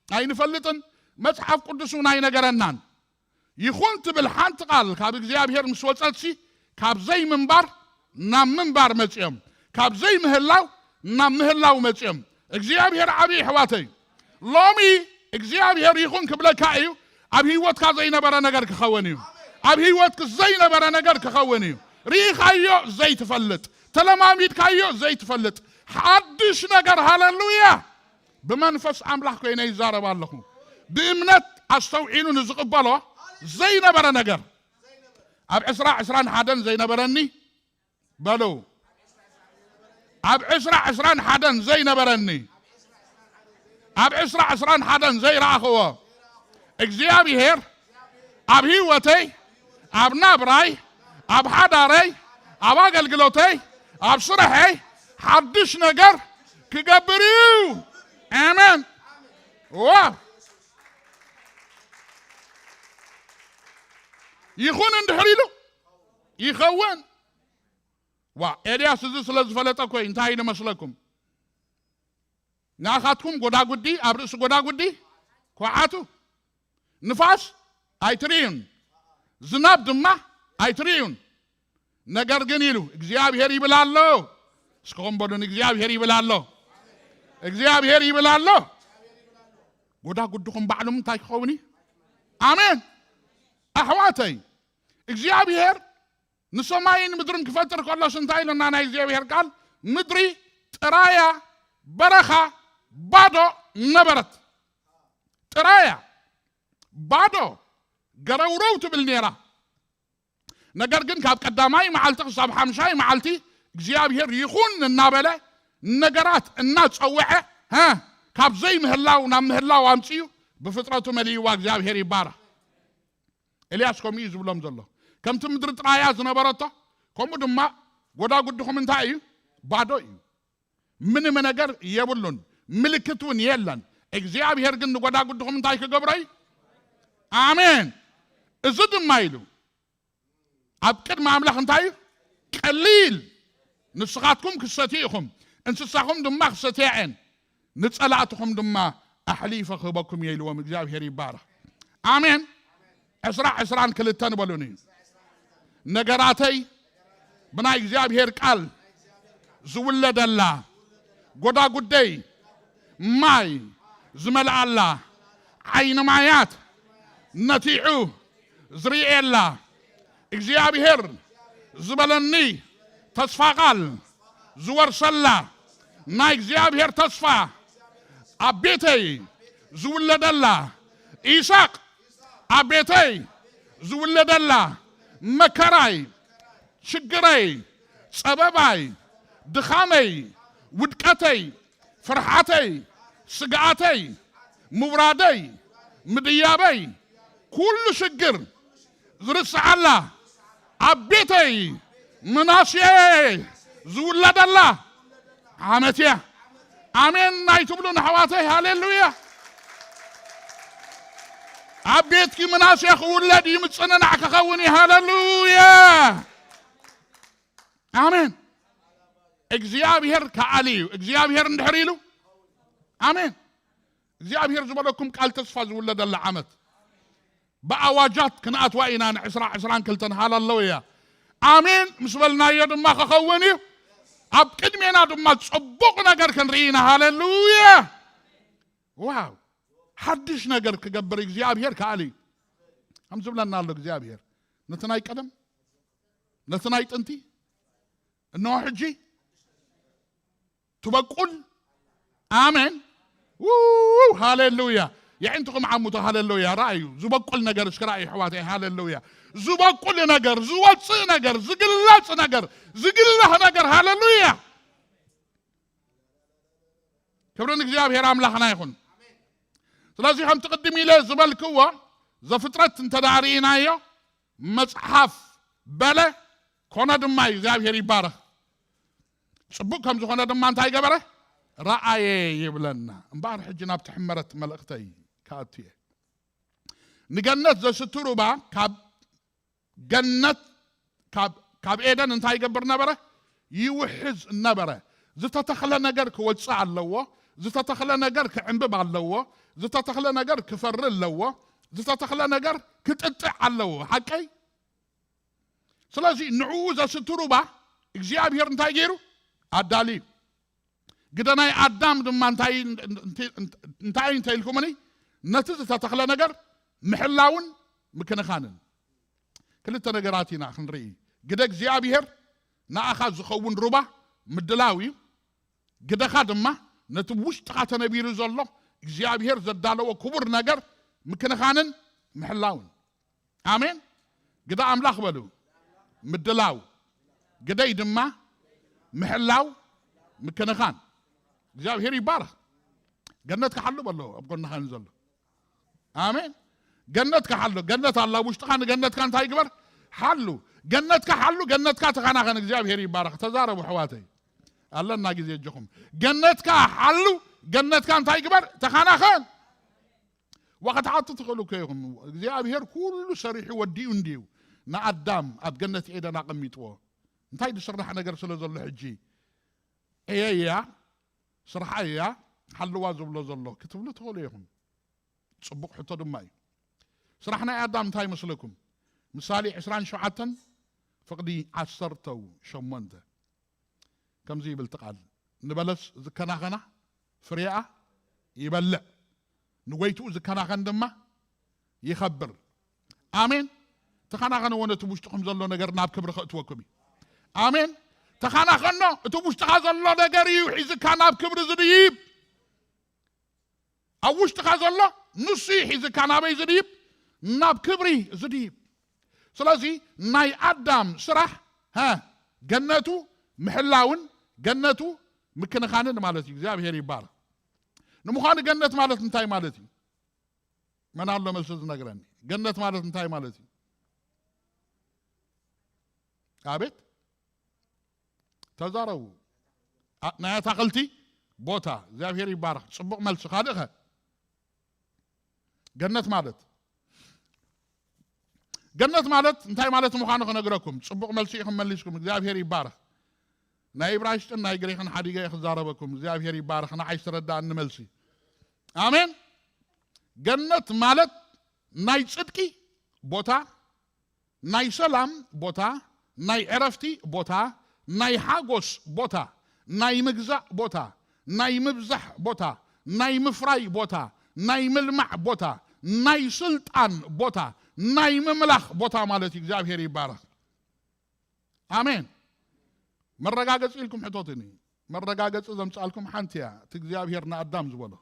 ኣይንፈልጥን። መጽሓፍ ቅዱስ እውን ኣይነገረናን። ይኹን ትብል ሓንቲ ቃል ካብ እግዚኣብሔር ምስ ወጸትሲ፣ ካብ ዘይምንባር ናብ ምንባር መጺኦም፣ ካብ ዘይምህላው ናብ ምህላው መጺኦም። እግዚኣብሔር ዓብዪ፣ ኣሕዋተይ። ሎሚ እግዚኣብሔር ይኹን ክብለካ እዩ። ኣብ ህይወትካ ዘይነበረ ነገር ክኸውን እዩ። ኣብ ህይወትክ ዘይነበረ ነገር ክኸውን እዩ። ርኢኻዮ ዘይትፈልጥ፣ ተለማሚድካዮ ዘይትፈልጥ ሓድሽ ነገር። ሃሌሉያ። ብመንፈስ ኣምላኽ ኮይነ ይዛረብ ኣለኹ። ብእምነት ኣስተውዒሉ ንዝቕበሎ ዘይነበረ ነገር። ኣብ ዕስራ ዕስራን ሓደን ዘይነበረኒ በሉ። ኣብ ዕስራ ዕስራን ሓደን ዘይነበረኒ፣ ኣብ ዕስራ ዕስራን ሓደን ዘይረኣኽዎ እግዚኣብሔር ኣብ ህይወተይ፣ ኣብ ናብራይ፣ ኣብ ሓዳረይ፣ ኣብ ኣገልግሎተይ፣ ኣብ ስርሐይ ሓድሽ ነገር ክገብር እዩ። ኣሜን። ዋ፣ ይኹን እንድሕር ኢሉ ይኸውን። ዋ፣ ኤልያስ እዚ ስለ ዝፈለጠ እኮ እዩ። እንታይ ኢሉ መስለኩም? ንኣኻትኩም ጎዳጉዲ ኣብ ርእሲ ጎዳጉዲ ኳዓቱ። ንፋስ ኣይትርእዩን፣ ዝናብ ድማ ኣይትርእዩን። ነገር ግን ኢሉ እግዚኣብሔር ይብል ኣሎ። እስከኹም በሉን፣ እግዚኣብሔር ይብል ኣሎ። እግዚኣብሔር ይብል ኣሎ። ጎዳጉድኹም ባዕሎም እንታይ ክኸውን እዩ? ኣሜን። ኣሕዋተይ፣ እግዚኣብሔር ንሰማይን ምድርን ክፈጥር ከሎስ እንታይ ኢለና? ናይ እግዚኣብሔር ቃል፣ ምድሪ ጥራያ በረኻ ባዶ ነበረት። ጥራያ ባዶ ገረውረው ትብል ነይራ። ነገር ግን ካብ ቀዳማይ መዓልቲ ክሳብ ሓምሻይ መዓልቲ እግዚኣብሔር ይኹን እናበለ ነገራት እናጸውዐ፣ ሀ፣ ካብ ዘይምህላው ናብ ምህላው ኣምጺኡ ብፍጥረቱ መሊእዋ። እግዚኣብሔር ይባረኽ። ኤልያስ ከምኡ እዩ ዝብሎም ዘሎ። ከምቲ ምድሪ ጥራያ ዝነበረቶ፣ ከምኡ ድማ ጎዳጉድኹም እንታይ እዩ? ባዶ እዩ። ምንም ነገር የብሉን፣ ምልክት እውን የለን። እግዚኣብሔር ግን ንጎዳጉድኹም እንታይ ክገብሮ እዩ? ኣሜን። እዚ ድማ ኢሉ ኣብ ቅድሚ ኣምላኽ እንታይ እዩ? ቀሊል። ንስኻትኩም ክሰትዩ ኢኹም፣ እንስሳኹም ድማ ክሰትያ እየን፣ ንጸላእትኹም ድማ ኣሕሊፈ ክህበኩም እየ ኢልዎም። እግዚኣብሔር ይባረኽ። ኣሜን። ዕስራ ዕስራን ክልተን በሉኒ። ነገራተይ ብናይ እግዚኣብሔር ቃል ዝውለደላ፣ ጎዳጉደይ ማይ ዝመልኣላ ዓይኒ ማያት ነቲዑ ዝርእየላ እግዚኣብሔር ዝበለኒ ተስፋ ቃል ዝወርሰላ ናይ እግዚኣብሔር ተስፋ ኣብ ቤተይ ዝውለደላ ኢሳቅ ኣብ ቤተይ ዝውለደላ መከራይ ችግረይ ጸበባይ ድኻመይ ውድቀተይ ፍርሓተይ ስግኣተይ ምውራደይ ምድያበይ ኩሉ ሽግር ዝርስዓላ ኣብ ቤተይ ምናሴ ዝውለደላ ዓመት እያ። ኣሜን ኣይትብሉን ኣሕዋተይ? ሃሌሉያ። ኣብ ቤትኪ ምናሴ ክውለድ እዩ ምጽንናዕ ክኸውን እዩ። ሃሌሉያ። ኣሜን። እግዚኣብሔር ከኣሊ እዩ። እግዚኣብሔር እንድሕር ኢሉ ኣሜን። እግዚኣብሔር ዝበለኩም ቃል ተስፋ ዝውለደላ ዓመት ብኣዋጃት ክንኣትዋ ኢና። ንዕስራ ዕስራን ክልተን ሃለለውያ ኣሜን ምስ በልናዮ ድማ ክኸውን እዩ። ኣብ ቅድሜና ድማ ጽቡቕ ነገር ክንርኢ ኢና። ሃለሉያ። ዋው። ሓድሽ ነገር ክገብር እግዚኣብሔር ከኣሊ እዩ። ከም ዝብለና ኣሎ እግዚኣብሔር ነቲ ናይ ቀደም ነቲ ናይ ጥንቲ እነሆ ሕጂ ትበቁል ኣሜን። ውው ሃሌሉያ። የዕንትኹም ዓሙቶ ሃሌሉያ። ረኣዩ ዝበቁል ነገር እስኪ ረኣዩ ኣሕዋተይ። ሃሌሉያ። ዝበቁል ነገር ዝወፅእ ነገር ዝግለፅ ነገር ዝግለህ ነገር ሃሌሉያ። ክብሪ ንእግዚኣብሔር ኣምላኽና ይኹን። ስለዚ ከምቲ ቅድም ኢለ ዝበልክዎ ዘፍጥረት እንተ ደኣ ርኢናዮ መጽሓፍ በለ ኮነ ድማ እዩ። እግዚኣብሔር ይባረኽ። ጽቡቕ ከም ዝኾነ ድማ እንታይ ገበረ? ረኣየ ይብለና። እምበኣር ሕጂ ናብቲ ሕመረት መልእኽተይ ክኣቱ እየ። ንገነት ዘስቲ ሩባ ካብ ገነት ካብ ካብ ኤደን እንታይ ይገብር ነበረ? ይውሕዝ ነበረ። ዝተተኽለ ነገር ክወጽእ ኣለዎ። ዝተተኽለ ነገር ክዕንብብ ኣለዎ። ዝተተኽለ ነገር ክፈሪ ኣለዎ። ዝተተኽለ ነገር ክጥጥዕ ኣለዎ። ሓቀይ? ስለዚ ንዕኡ ዘስቲ ሩባ እግዚኣብሔር እንታይ ገይሩ? ኣዳልዩ። ግደ ናይ ኣዳም ድማ እንታይ እንታይ እንተ ኢልኩምኒ ነቲ ዝተተኽለ ነገር ምሕላውን ምክንኻንን ክልተ ነገራት ኢና ክንርኢ። ግደ እግዚኣብሔር ንኣኻ ዝኸውን ሩባ ምድላው እዩ። ግደኻ ድማ ነቲ ውሽጥኻ ተነቢሩ ዘሎ እግዚኣብሔር ዘዳለዎ ክቡር ነገር ምክንኻንን ምሕላውን። ኣሜን። ግደ ኣምላኽ በሉ ምድላው፣ ግደይ ድማ ምሕላው ምክንኻን። እግዚኣብሔር ይባረኽ። ገነትካ ሓሉ በሎ ኣብ ጎንኻ ዘሎ። ኣሜን። ገነትካ ሓሉ፣ ገነት ኣላ ውሽጥኻ። ንገነትካ እንታይ ግበር? ሓሉ። ገነትካ ሓሉ፣ ገነትካ ተኸናኸን። እግዚኣብሔር ይባረኽ። ተዛረቡ ኣሕዋተይ፣ ኣለና ግዜ እጆኹም። ገነትካ ሓሉ፣ ገነትካ እንታይ ግበር? ተኸናኸን። ዋ ክትሓቱ ትኽእሉ እኮ ኢኹም። እግዚኣብሔር ኩሉ ሰሪሑ ወዲኡ እንድዩ ንኣዳም ኣብ ገነት ኤደን ኣቐሚጥዎ። እንታይ ዝስራሕ ነገር ስለ ዘሎ ሕጂ ዕየያ ስርሓ እያ ሓልዋ ዝብሎ ዘሎ ክትብሉ ትኽእሉ ኢኹም። ጽቡቕ ሕቶ ድማ እዩ። ስራሕ ናይ ኣዳም እንታይ ይመስለኩም? ምሳሌ ዕስራን ሸውዓተን ፍቕዲ ዓሰርተው ሸሞንተ ከምዚ ይብል እቲ ቃል፣ ንበለስ ዝከናኸና ፍሬኣ ይበልዕ፣ ንጎይትኡ ዝከናኸን ድማ ይኸብር። ኣሜን። ተኸናኸንዎ ነቲ ውሽጥኹም ዘሎ ነገር ናብ ክብሪ ከእትወኩም እዩ። ኣሜን። ተኸናኸኖ፣ እቲ ውሽጥኻ ዘሎ ነገር እዩ ሒዝካ ናብ ክብሪ ዝድይብ። ኣብ ውሽጥኻ ዘሎ ንሱ እዩ ሒዝካ ናበይ ዝድይብ? ናብ ክብሪ ዝድይብ። ስለዚ ናይ ኣዳም ስራሕ ሀ ገነቱ ምሕላውን ገነቱ ምክንኻንን ማለት እዩ። እግዚኣብሔር ይባረክ። ንምዃኑ ገነት ማለት እንታይ ማለት እዩ? መን ኣሎ መልሲ ዝነግረኒ? ገነት ማለት እንታይ ማለት እዩ? ኣቤት ተዛረቡ። ኣ- ናይ ኣታኽልቲ ቦታ። እግዚኣብሔር ይባረክ። ጽቡቕ መልሲ። ካልእኸ? ገነት ማለት ገነት ማለት እንታይ ማለት ምዃኑ ክነግረኩም። ጽቡቕ መልሲ ኢኹም መሊስኩም። እግዚኣብሔር ይባረክ። ናይ እብራይስጥን ናይ ግሪኽን ሓዲገ እየ ክዛረበኩም። እግዚኣብሔር ይባረክ። ንዓይ ዝተረዳእኒ መልሲ። ኣሜን። ገነት ማለት ናይ ጽድቂ ቦታ፣ ናይ ሰላም ቦታ፣ ናይ ዕረፍቲ ቦታ፣ ናይ ሓጎስ ቦታ፣ ናይ ምግዛእ ቦታ፣ ናይ ምብዛሕ ቦታ፣ ናይ ምፍራይ ቦታ፣ ናይ ምልማዕ ቦታ፣ ናይ ስልጣን ቦታ፣ ናይ ምምላኽ ቦታ ማለት እዩ። እግዚኣብሔር ይባረኽ። ኣሜን። መረጋገጺ ኢልኩም ሕቶትኒ። መረጋገጺ ዘምጻልኩም ሓንቲ እያ። እቲ እግዚኣብሔር ንኣዳም ዝበሎ፣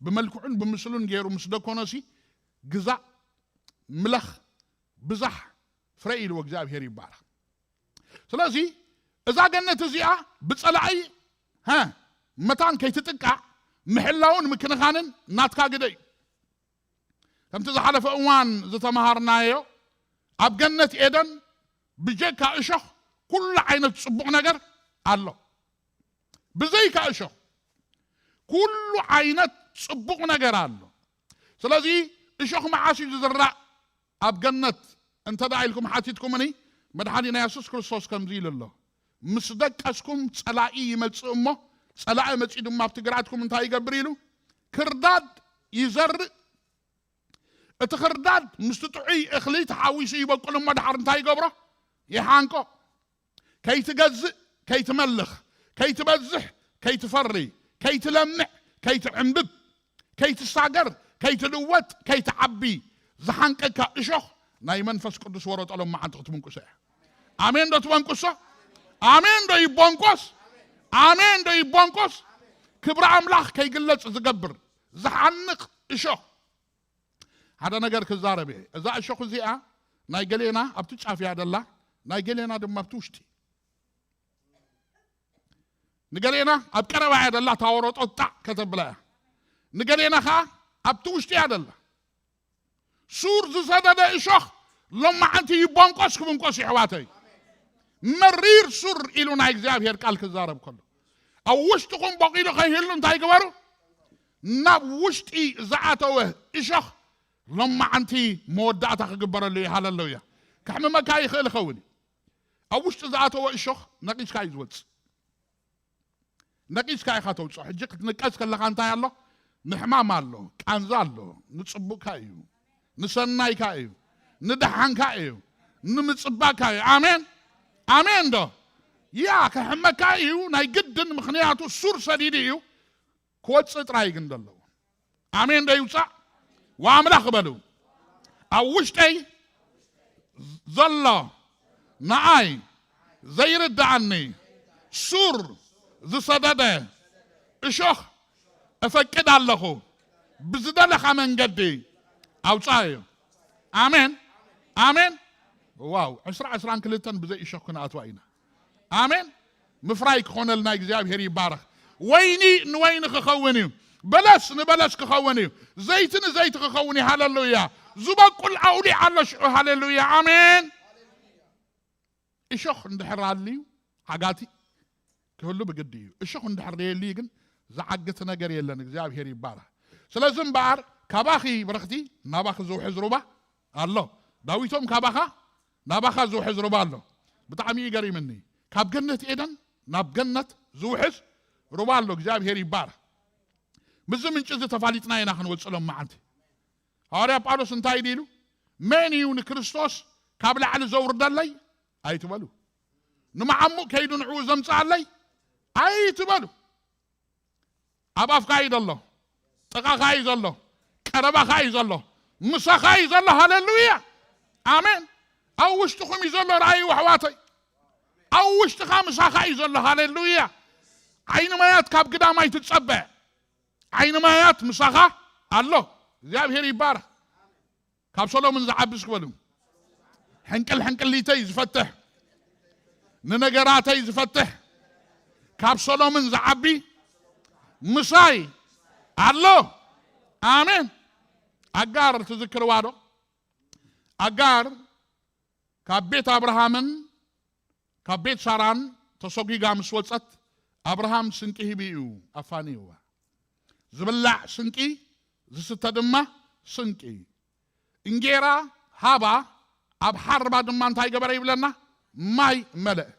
ብመልክዑን ብምስሉን ገይሩ ምስ ደኮኖሲ፣ ግዛእ፣ ምለኽ፣ ብዛሕ፣ ፍረ ኢልዎ። እግዚኣብሔር ይባረኽ። ስለዚ እዛ ገነት እዚኣ ብጸላኢ፣ ሃ፣ መታን ከይትጥቃዕ ምሕላውን ምክንኻንን ናትካ ግደ እዩ። ከምቲ ዝሓለፈ እዋን ዝተመሃርናዮ፣ ኣብ ገነት ኤደን ብጀካ እሾኽ ኩሉ ዓይነት ጽቡቕ ነገር ኣሎ። ብዘይካ እሾኽ ኩሉ ዓይነት ጽቡቕ ነገር ኣሎ። ስለዚ እሾኽ መዓስ እዩ ዝዝራእ ኣብ ገነት እንተ ደኣ ኢልኩም ሓቲትኩምኒ፣ መድሓኒና የሱስ ክርስቶስ ከምዚ ኢሉ ኣሎ፣ ምስ ደቀስኩም ጸላኢ ይመጽእ እሞ፣ ጸላኢ መጺኡ ድማ ኣብቲ ግርዓትኩም እንታይ ይገብር ኢሉ? ክርዳድ ይዘርእ። እቲ ክርዳድ ምስቲ ጥዑይ እኽሊ ተሓዊሱ ይበቁል እሞ፣ ድሓር እንታይ ይገብሮ? ይሓንቆ። ከይትገዝእ፣ ከይትመልኽ፣ ከይትበዝሕ፣ ከይትፈሪ፣ ከይትለምዕ፣ ከይትዕንብብ፣ ከይትሳገር፣ ከይትልወጥ፣ ከይትዓቢ ዝሓንቀካ እሾኽ ናይ መንፈስ ቅዱስ ወረጦ ሎማዓንቲ ክትብንቁሶ እያ። ኣሜን ዶ ትበንቁሶ? ኣሜን ዶ ይቦንቆስ? ኣሜን ዶ ይቦንቆስ? ክብሪ ኣምላኽ ከይግለጽ ዝገብር ዝሓንቕ እሾኽ። ሓደ ነገር ክዛረብ እየ። እዛ እሾኽ እዚኣ ናይ ገሌና ኣብቲ ጫፍ እያ ደላ፣ ናይ ገሌና ድማ ኣብቲ ውሽጢ። ንገሌና ኣብ ቀረባ እያ ደላ፣ ታወረጦ ጣዕ ከተብላ እያ። ንገሌና ኸዓ ኣብቲ ውሽጢ እያ ደላ። ሱር ዝሰደደ እሾኽ ሎማዓንቲ ይቦንቆስ ክብንቆስ፣ ይሕዋተይ። መሪር ሱር ኢሉ ናይ እግዚኣብሔር ቃል ክዛረብ ከሎ፣ ኣብ ውሽጥኹም በቂሉ ከይህሉ እንታይ ግበሩ? ናብ ውሽጢ ዝኣተወ እሾኽ ሎማዓንቲ መወዳእታ ክግበረሉ እዩ። ሃለሉያ። ከሕምመካ ይኽእል ይኸውን እዩ። ኣብ ውሽጢ ዝኣተወ እሾኽ ነቒዝካ እዩ ዝወጽእ። ነቒዝካ ኢኻ ተውፅኦ። ሕጂ ክትንቀዝ ከለኻ እንታይ ኣሎ? ምሕማም ኣሎ፣ ቃንዛ ኣሎ። ንፅቡቕካ እዩ፣ ንሰናይካ እዩ፣ ንደሓንካ እዩ፣ ንምፅባቕካ እዩ። ኣሜን፣ ኣሜን ዶ? ያ ከሕመካ እዩ ናይ ግድን፣ ምኽንያቱ ሱር ሰዲዱ እዩ። ክወፅእ ጥራይ ግን ዘለዎ። ኣሜን ዶ ይውፃእ? ወኣምላኽ በሉ። ኣብ ውሽጠይ ዘሎ ንኣይ ዘይርድኣኒ ሱር ዝሰደደ እሾኽ እፈቅድ ኣለኹ። ብዝደለኻ መንገዲ ኣውፃዮ። ኣሜን፣ ኣሜን። ዋው፣ ዕስራ ዕስራን ክልተን ብዘይ እሾኽ ክንኣትዋ ኢና። ኣሜን። ምፍራይ ክኾነልና እግዚኣብሔር ይባረኽ። ወይኒ ንወይኒ ክኸውን እዩ፣ በለስ ንበለስ ክኸውን እዩ፣ ዘይቲ ንዘይቲ ክኸውን እዩ። ሃለሉያ። ዝበቁል ኣውሊዕ ኣሎ ሽዑ። ሃለሉያ፣ ኣሜን። እሾኽ እንድሕር ኣልዩ ዓጋቲ ክህሉ ብግዲ እዩ። እሾኽ እንድሕር ደየልዩ ግን ዝዓግት ነገር የለን። እግዚኣብሔር ይባረኽ። ስለዚ እምበኣር ካባኺ ብርኽቲ ናባኺ ዝውሕዝ ሩባ ኣሎ። ዳዊቶም ካባኻ ናባኻ ዝውሕዝ ሩባ ኣሎ። ብጣዕሚ እዩ ገሪምኒ። ካብ ገነት ኤደን ናብ ገነት ዝውሕዝ ሩባ ኣሎ። እግዚኣብሔር ይባረኽ። ምስዚ ምንጪ እዚ ተፋሊጥና ኢና ክንወፅእ ሎም መዓልቲ። ሃዋርያ ጳውሎስ እንታይ ድዩ ኢሉ? መን እዩ ንክርስቶስ ካብ ላዕሊ ዘውርደለይ ኣይትበሉ። ንመዓሙቕ ከይዱ ንዕኡ ዘምፅኣለይ ኣይትበሉ። ኣብ ኣፍካ እዩ ዘሎ፣ ጥቓኻ እዩ ዘሎ፣ ቀረባኻ እዩ ዘሎ፣ ምሳኻ እዩ ዘሎ። ሃሌሉያ፣ ኣሜን። ኣብ ውሽጥኹም እዩ ዘሎ። ርኣዩ ኣሕዋተይ፣ ኣብ ውሽጥኻ ምሳኻ እዩ ዘሎ። ሃሌሉያ። ዓይኒ ማያት ካብ ግዳም ኣይትጸበ። ዓይኒ ማያት ምሳኻ ኣሎ። እግዚኣብሔር ይባረኽ። ካብ ሰሎምን ዝዓቢ እስኪ በሉ። ሕንቅል ሕንቅሊተይ ዝፈትሕ፣ ንነገራተይ ዝፈትሕ፣ ካብ ሰሎምን ዝዓቢ ምሳይ ኣሎ። ኣሜን። ኣጋር ትዝክርዋ ዶ? ኣጋር ካብ ቤት ኣብርሃምን ካብ ቤት ሳራን ተሰጒጋ ምስ ወጸት፣ ኣብርሃም ስንቂ ሂቡ እዩ ኣፋንይዋ። ዝብላዕ ስንቂ፣ ዝስተ ድማ ስንቂ። እንጌራ ሃባ፣ ኣብ ሓርባ ድማ እንታይ ገበረ ይብለና? ማይ መለአ።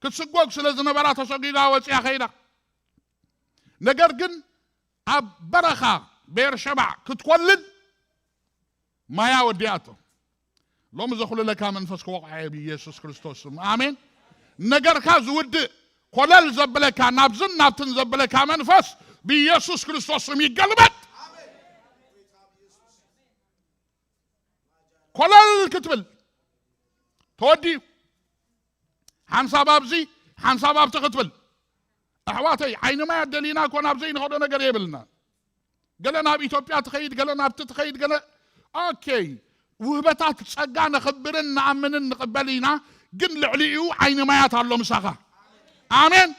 ክትስጎግ ስለ ዝነበራ ተሰጒጋ ወጺኣ ኸይዳ። ነገር ግን ኣብ በረኻ ቤርሸባዕ ክትኮልል ማያ ወዲኣቶ። ሎሚ ዘኹልለካ መንፈስ ክወቕዖ እየ ብኢየሱስ ክርስቶስ ስም። ኣሜን። ነገርካ ዝውድእ ኮለል ዘብለካ፣ ናብዝን ናብትን ዘብለካ መንፈስ ብኢየሱስ ክርስቶስ ስም ይገልበጥ። ኮለል ክትብል ተወዲኡ። ሓንሳብ ኣብዚ ሓንሳብ ኣብቲ ክትብል። ኣሕዋተይ፣ ዓይኒ ማያት ደሊና እኮ ናብ ዘይንኸዶ ነገር የብልና። ገለ ናብ ኢትዮጵያ ትኸይድ፣ ገለ ናብቲ ትኸይድ፣ ገለ ኦኬ። ውህበታት ጸጋ ነኽብርን ንኣምንን ንቕበል ኢና፣ ግን ልዕሊኡ ዓይኒ ማያት ኣሎ ምሳኻ። ኣሜን።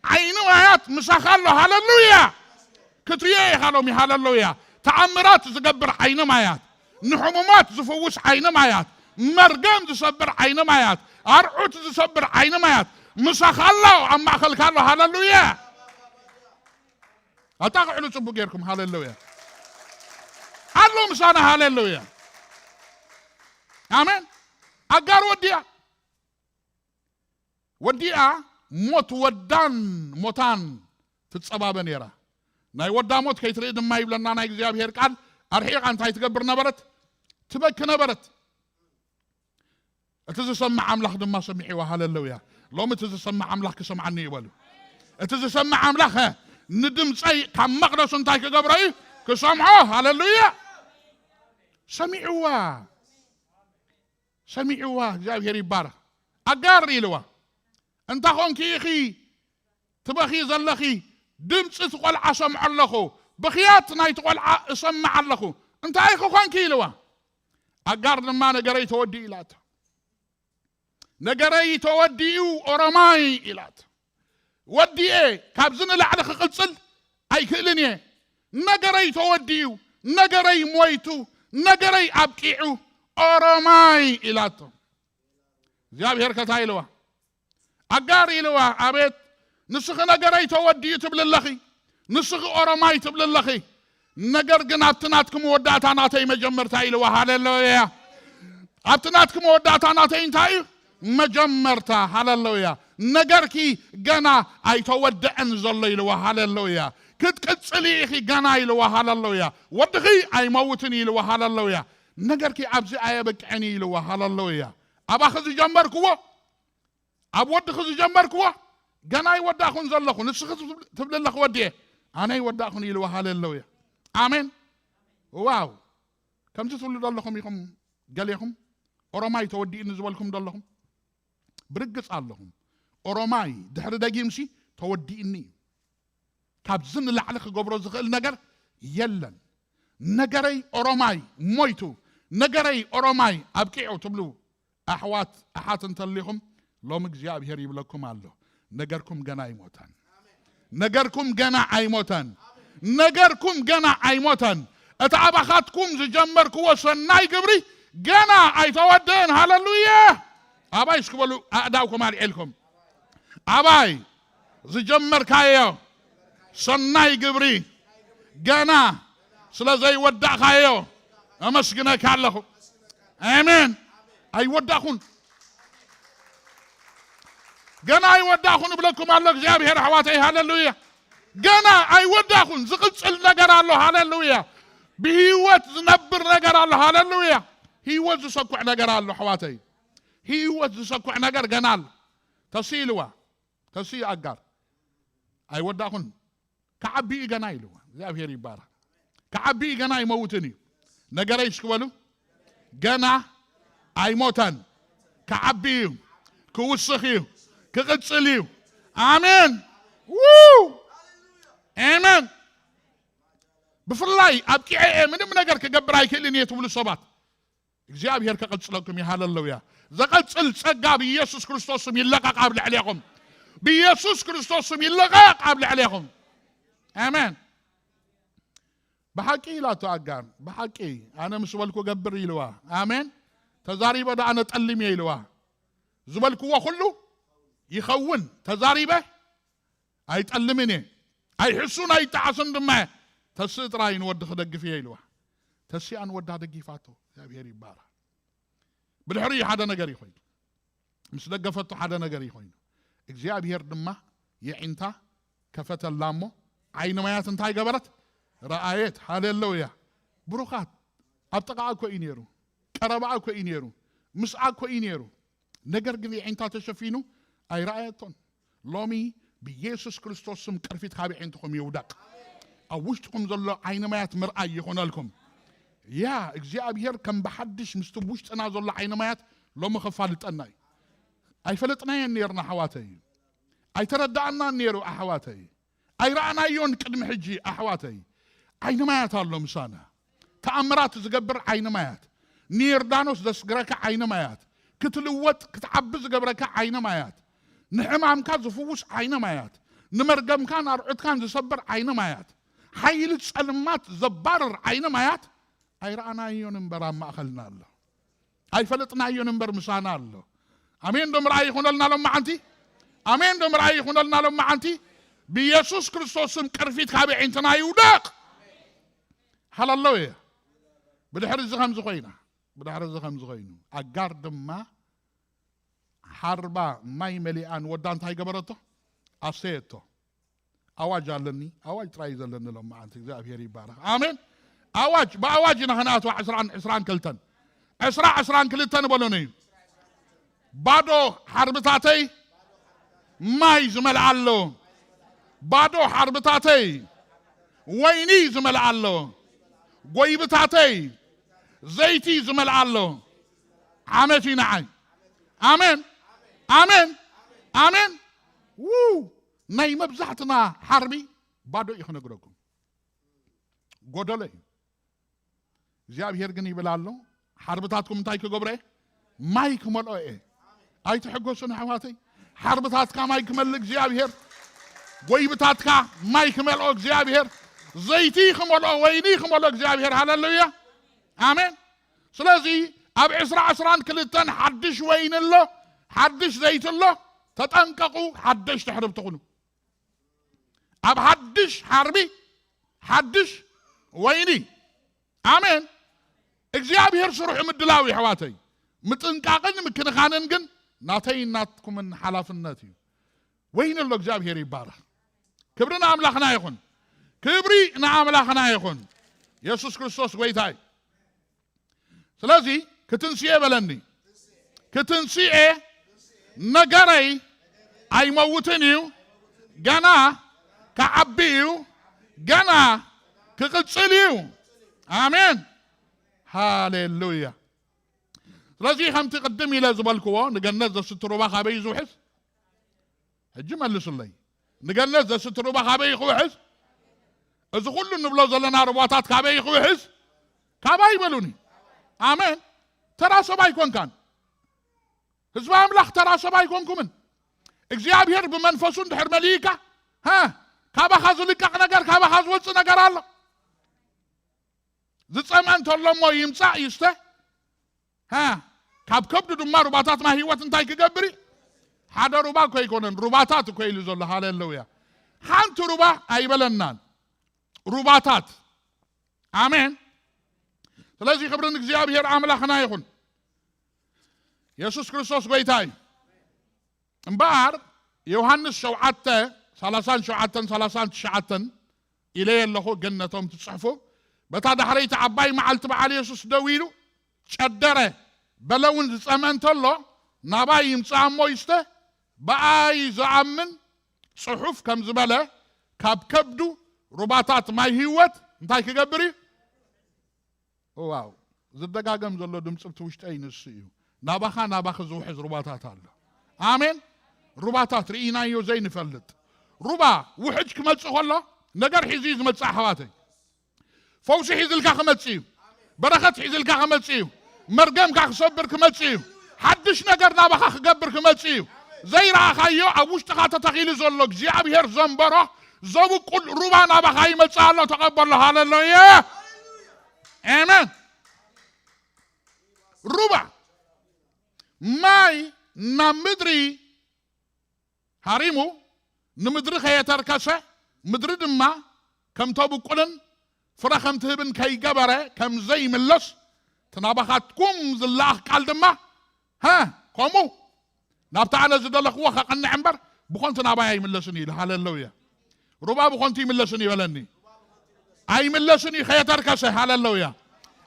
ዓይኒ ማያት ምሳኻ ኣሎ። ሃለሉያ። ክትሪኦ ኢኻ ሎሚ። ሃለሉያ። ተኣምራት ዝገብር ዓይኒ ማያት፣ ንሕሙማት ዝፍውስ ዓይኒ ማያት፣ መርገም ዝሰብር ዓይኒ ማያት፣ ኣርዑት ዝሰብር ዓይኒ ማያት ምሳኻ ኣሎ፣ ኣብ ማእኸልካ ኣሎ። ሃለሉያ። ኣጣቕዕሉ ጽቡቅ ጌርኩም። ሃሌሉያ። ኣሎ ምሳና። ሃሌሉያ። ኣሜን። ኣጋር ወዲኣ ወዲኣ ሞት ወዳን ሞታን ትጸባበ ነይራ። ናይ ወዳ ሞት ከይትርኢ ድማ ይብለና ናይ እግዚኣብሔር ቃል። ኣርሒቓ እንታይ ትገብር ነበረት? ትበኪ ነበረት። እቲ ዝሰምዕ ኣምላኽ ድማ ሰሚዕዋ። ሃሌሉያ። ሎሚ እቲ ዝሰምዕ ኣምላኽ ክሰምዓኒ እዩ በሉ። እቲ ዝሰምዕ ኣምላኽ እ፣ ንድምፀይ ካብ መቕደሱ እንታይ ክገብሮ እዩ? ክሰምዖ። ሃሌሉያ። ሰሚዕዋ። ሰሚዕዋ። እግዚኣብሔር ይባረኽ። ኣጋር ኢልዋ፣ እንታ ኾንኪ ኢኺ ትበኺ ዘለኺ? ድምፂ እቲ ቆልዓ ሰምዖ ኣለኹ፣ ብኽያት ናይቲ ቆልዓ እሰምዕ ኣለኹ። እንታይ ክኾንኪ ኢልዋ። ኣጋር ድማ ነገረይ ተወዲኡ ኢላቶ። ነገረይ ተወዲኡ ኦሮማይ ኢላቶ። ወዲኤ ካብዚ ንላዕሊ ክቕፅል ኣይክእልን እየ። ነገረይ ተወዲኡ፣ ነገረይ ሞይቱ፣ ነገረይ ኣብቂዑ ኦሮማይ ኢላቶ። እግዚኣብሔር ከታይ ኢልዋ። ኣጋር ኢልዋ፣ ኣቤት፣ ንስኺ ነገረይ ተወዲኡ ትብሊ ኣለኺ፣ ንስኺ ኦሮማይ ትብሊ ኣለኺ። ነገር ግን ኣብቲ ናትኪ መወዳእታ ናተይ መጀመርታ ኢልዋ። ሃሌሉያ። ኣብቲ ናትኪ መወዳእታ ናተይ እንታይ እዩ? መጀመርታ። ሃሌሉያ። ነገርኪ ገና ኣይተወደአን ዘሎ ኢልዋ። ሃሌሉያ። ክትቅጽሊ ኢኺ ገና ኢልዋ። ሃሌሉያ። ወድኺ ኣይመውትን ኢልዋ። ሃሌሉያ። ነገርኪ ኣብዚ ኣየበቅዐን ኢልዋ። ሃሌሉያ። ኣባኺ ዝጀመርክዎ ኣብ ወድኺ ዝጀመርክዎ ገና ኣይወዳእኹን ዘለኹ። ንስኺ ትብል-፣ ትብሊ ኣለኺ ወዲኤ፣ ኣነ ኣይወዳእኹን ኢልዋ። ሃሌሉያ። ኣሜን። ዋው። ከምዚ ትብሉ ዘለኹም ኢኹም ገሌኹም፣ ኦሮማይ ተወዲእኒ ዝበልኩም ዘለኹም፣ ብርግጽ ኣለኹም። ኦሮማይ ድሕሪ ደጊምሲ ተወዲእኒ እዩ። ካብዚ ንላዕሊ ክገብሮ ዝኽእል ነገር የለን። ነገረይ ኦሮማይ ሞይቱ፣ ነገረይ ኦሮማይ ኣብቂዑ ትብሉ ኣሕዋት ኣሓት እንተሊኹም፣ ሎሚ እግዚኣብሔር ይብለኩም ኣሎ፣ ነገርኩም ገና ኣይሞተን። ነገርኩም ገና ኣይሞተን። ነገርኩም ገና ኣይሞተን። እቲ ኣባኻትኩም ዝጀመርክዎ ሰናይ ግብሪ ገና ኣይተወደአን። ሃሌሉያ! ኣባይ እስኪ በሉ፣ ኣእዳውኩም ኣልዒልኩም። ኣባይ ዝጀመርካዮ ሰናይ ግብሪ ገና ስለ ዘይወዳእካዮ ኣመስግነካ ኣለኹ። ኣሜን። ኣይወዳእኹን፣ ገና ኣይወዳእኹን እብለኩም ኣሎ እግዚኣብሔር ኣሕዋተይ። ሃሌሉያ። ገና ኣይወዳእኹን። ዝቕጽል ነገር ኣሎ። ሃሌሉያ። ብህይወት ዝነብር ነገር ኣሎ። ሃሌሉያ። ህይወት ዝሰኩዕ ነገር ኣሎ ኣሕዋተይ። ህይወት ዝሰኩዕ ነገር ገና ኣሎ። ተስኢልዋ። ተስኢ ኣጋር። ኣይወዳእኹን። ክዓቢ እዩ ገና ኢልዋ። እግዚኣብሔር ይባረኽ። ክዓቢ እዩ ገና ኣይመውትን እዩ። ነገረይ እስኪ በሉ። ገና ኣይሞተን። ክዓቢ እዩ። ክውስኽ እዩ። ክቕጽል እዩ። ኣሜን። ው! ኣሜን። ብፍላይ ኣብቂዐ እየ፣ ምንም ነገር ክገብር ኣይክእልን እየ ትብሉ ሰባት፣ እግዚኣብሔር ከቐጽለኩም እዩ። ሃሌሉያ። ዘቐጽል ጸጋ ብኢየሱስ ክርስቶስ ስም ይለቐቕ ኣብ ልዕሌኹም። ብኢየሱስ ክርስቶስ ስም ይለቐቕ ኣብ ልዕሌኹም። ኣሜን። ብሓቂ ኢላቶ ኣጋር፣ ብሓቂ ኣነ ምስ በልኩ ገብር ኢልዋ። ኣሜን። ተዛሪበ ዶ ኣነ ጠልም እየ ኢልዋ። ዝበልክዎ ኩሉ ይኸውን። ተዛሪበ ኣይጠልምን እየ፣ ኣይሕሱን ኣይጠዓስን ድማ እየ። ተስኢ ጥራይ ንወዲ ክደግፍ እየ ኢልዋ። ተሲኣ ንወዳ ደጊፋቶ። እግዚኣብሔር ይባረኽ። ብድሕሪኡ ሓደ ነገር እዩ ኮይኑ። ምስ ደገፈቶ ሓደ ነገር እዩ ኮይኑ። እግዚኣብሔር ድማ የዒንታ ከፈተላ እሞ ዓይኒ ማያት እንታይ ገበረት? ረኣየት። ሃሌሉያ። ብሩኻት፣ ኣብ ጥቓኣ እኮ እዩ ነይሩ፣ ቀረባኣ እኮ እዩ ነይሩ፣ ምስኣ እኮ እዩ ነይሩ። ነገር ግን የዒንታ ተሸፊኑ ኣይረኣየቶን። ሎሚ ብኢየሱስ ክርስቶስ ስም ቅርፊት ካብ ኣዒንትኹም ይውደቕ። ኣብ ውሽጥኹም ዘሎ ዓይኒ ማያት ምርኣይ ይኹነልኩም። ያ እግዚኣብሔር ከም ብሓድሽ ምስቲ ውሽጥና ዘሎ ዓይኒ ማያት ሎሚ ከፋልጠና እዩ። ኣይፈለጥናዮን ነርና ኣሕዋተይ፣ ኣይተረዳእናን ነይሩ ኣሕዋተይ፣ ኣይረኣናዮን ቅድሚ ሕጂ ኣሕዋተይ። ዓይኒ ማያት ኣሎ ምሳና። ተኣምራት ዝገብር ዓይኒ ማያት፣ ንዮርዳኖስ ዘስግረካ ዓይኒ ማያት፣ ክትልወጥ ክትዓቢ ዝገብረካ ዓይኒ ማያት፣ ንሕማምካ ዝፍውስ ዓይኒ ማያት፣ ንመርገምካን ኣርዑትካን ዝሰብር ዓይኒ ማያት፣ ሓይሊ ጸልማት ዘባርር ዓይኒ ማያት ኣይረኣናዮን እምበር ኣብ ማእኸልና ኣሎ። ኣይፈለጥናዮን እምበር ምሳና ኣሎ። ኣሜን ዶ ምርኣይ ይኹነልና ሎም መዓንቲ? ኣሜን ዶ ምርኣይ ይኹነልና ሎም መዓንቲ? ብኢየሱስ ክርስቶስ ስም ቅርፊት ካብ ኣዒንትና ይውደቕ። ሃለሉያ። ብድሕሪ እዚ ከምዚ ኮይና፣ ብድሕሪ እዚ ከምዚ ኮይኑ ኣጋር ድማ ሓርባ ማይ መሊኣ ንወዳ እንታይ ገበረቶ? ኣስተየቶ። ኣዋጅ ኣለኒ፣ ኣዋጅ ጥራይ እዩ ዘለኒ ሎም መዓንቲ። እግዚኣብሔር ይባረኽ። ኣሜን። ኣዋጅ፣ ብኣዋጅ ኢና ከነኣትዋ። ዕስራን ዕስራን ክልተን ዕስራ ዕስራን ክልተን በሎኒ እዩ። ባዶ ሓርብታተይ ማይ ዝመልኣሎ፣ ባዶ ሓርብታተይ ወይኒ ዝመልኣሎ፣ ጎይብታተይ ዘይቲ ዝመልኣሎ ዓመት እዩ ንዓይ። ኣሜን፣ ኣሜን፣ ኣሜን። ው ናይ መብዛሕትና ሓርቢ ባዶ እዩ ክነግረኩም፣ ጎደሎ እዩ። እግዚኣብሔር ግን ይብል ኣሎ፣ ሓርብታትኩም እንታይ ክገብሮ እየ? ማይ ክመልኦ እየ። ኣይትሕጎሱን ኣሕዋተይ፣ ሓርብታትካ ማይ ክመልእ እግዚኣብሔር፣ ጎይብታትካ ማይ ክመልኦ እግዚኣብሔር፣ ዘይቲ ክመልኦ፣ ወይኒ ክመልኦ እግዚኣብሔር። ሃለሉያ፣ ኣሜን። ስለዚ ኣብ ዕስራ ዕስራን ክልተን ሓድሽ ወይኒ ኣሎ፣ ሓድሽ ዘይቲ ኣሎ። ተጠንቀቑ፣ ሓደሽቲ ሕርብቲ ኩኑ። ኣብ ሓድሽ ሓርቢ ሓድሽ ወይኒ። ኣሜን። እግዚኣብሔር ስርሑ ምድላው እዩ ኣሕዋተይ። ምጥንቃቕን ምክንኻንን ግን ናተይን ናትኩምን ሓላፍነት እዩ። ወይኒ ኣሎ፣ እግዚኣብሔር ይባረኽ። ክብሪ ንኣምላኽና ይኹን። ክብሪ ንኣምላኽና ይኹን። የሱስ ክርስቶስ ጎይታ እዩ። ስለዚ ክትንስኤ በለኒ። ክትንስኤ ነገረይ ኣይመውትን እዩ፣ ገና ክዓቢ እዩ፣ ገና ክቕጽል እዩ። ኣሜን፣ ሃሌሉያ። ስለዚ ከምቲ ቅድም ኢለ ዝበልክዎ፣ ንገነት ዘስቲ ሩባ ካበይ እዩ ዝውሕዝ? ሕጂ መልሱለይ። ንገነት ዘስቲ ሩባ ካበይ እዩ ክውሕዝ? እዚ ኩሉ ንብሎ ዘለና ሩባታት ካበይ እዩ ክውሕዝ? ካባይ በሉኒ። ኣሜን። ተራ ሰብ ኣይኮንካን። ህዝቢ ኣምላኽ ተራ ሰብ ኣይኮንኩምን። እግዚኣብሔር ብመንፈሱ እንድሕር መሊእካ፣ ሃ፣ ካባኻ ዝልቀቕ ነገር፣ ካባኻ ዝወፅእ ነገር ኣሎ። ዝጸምአ እንተሎ እሞ ይምጻእ ይስተ። ሃ፣ ካብ ከብዱ ድማ ሩባታት ማይ ህይወት እንታይ ክገብር እዩ? ሓደ ሩባ እኮ ኣይኮነን፣ ሩባታት እኮ ኢሉ ዘሎ። ሃሌሉያ። ሓንቲ ሩባ ኣይበለናን፣ ሩባታት። ኣሜን። ስለዚ ክብርን እግዚኣብሔር ኣምላኽና ይኹን። የሱስ ክርስቶስ ጎይታ እዩ። እምበኣር ዮሃንስ ሸውዓተ፣ ሰላሳን ሸውዓተን፣ ሰላሳን ትሽዓተን ኢለየ ኣለኹ፣ ግን ነቶም ትጽሕፉ፣ በታ ዳሕረይቲ ዓባይ መዓልቲ በዓል የሱስ ደው ኢሉ ጨደረ፣ በለ እውን፣ ዝጸምአ እንተሎ ናባይ ይምጽእ እሞ ይስተ፣ ብኣይ ዝኣምን፣ ጽሑፍ ከም ዝበለ፣ ካብ ከብዱ ሩባታት ማይ ህይወት እንታይ ክገብር እዩ? ዋው! ዝደጋገም ዘሎ ድምፂ እቲ ውሽጠይ ንሱ እዩ። ናባኻ፣ ናባኺ ዝውሕዝ ሩባታት ኣሎ። ኣሜን። ሩባታት ርኢናዮ ዘይንፈልጥ ሩባ ውሕጅ ክመፅእ ከሎ ነገር ሒዙ እዩ ዝመፅእ ኣሕዋተይ። ፈውሲ ሒዝልካ ክመፅእ እዩ። በረኸት ሒዝልካ ክመፅእ እዩ። መርገምካ ክሰብር ክመፅእ እዩ። ሓድሽ ነገር ናባኻ ክገብር ክመፅእ እዩ። ዘይረኣኻዮ ኣብ ውሽጥኻ ተተኺሉ ዘሎ እግዚኣብሔር ዘንበሮ ዘብቁል ሩባ ናባኻ ይመፅእ ኣሎ። ተቐበሎ። ሃሌሉያ። ኣሜን። ሩባ ማይ ናብ ምድሪ ሃሪሙ ንምድሪ ከየተርከሰ፣ ምድሪ ድማ ከም ተብቁልን ፍረ ከም ትህብን ከይገበረ ከም ዘይምለስ፣ እቲ ናባኻትኩም ዝለኣኽ ቃል ድማ ሃ፣ ከምኡ ናብቲ ኣነ ዝደለኽዎ ከቕንዕ እምበር ብኾንቱ ናባይ ኣይምለስን እዩ ኢሉ። ሃሌሉያ። ሩባ ብኾንቱ ይምለስን ይበለኒ። ኣይምለስን እዩ ከየተርከሰ። ሃሌሉያ።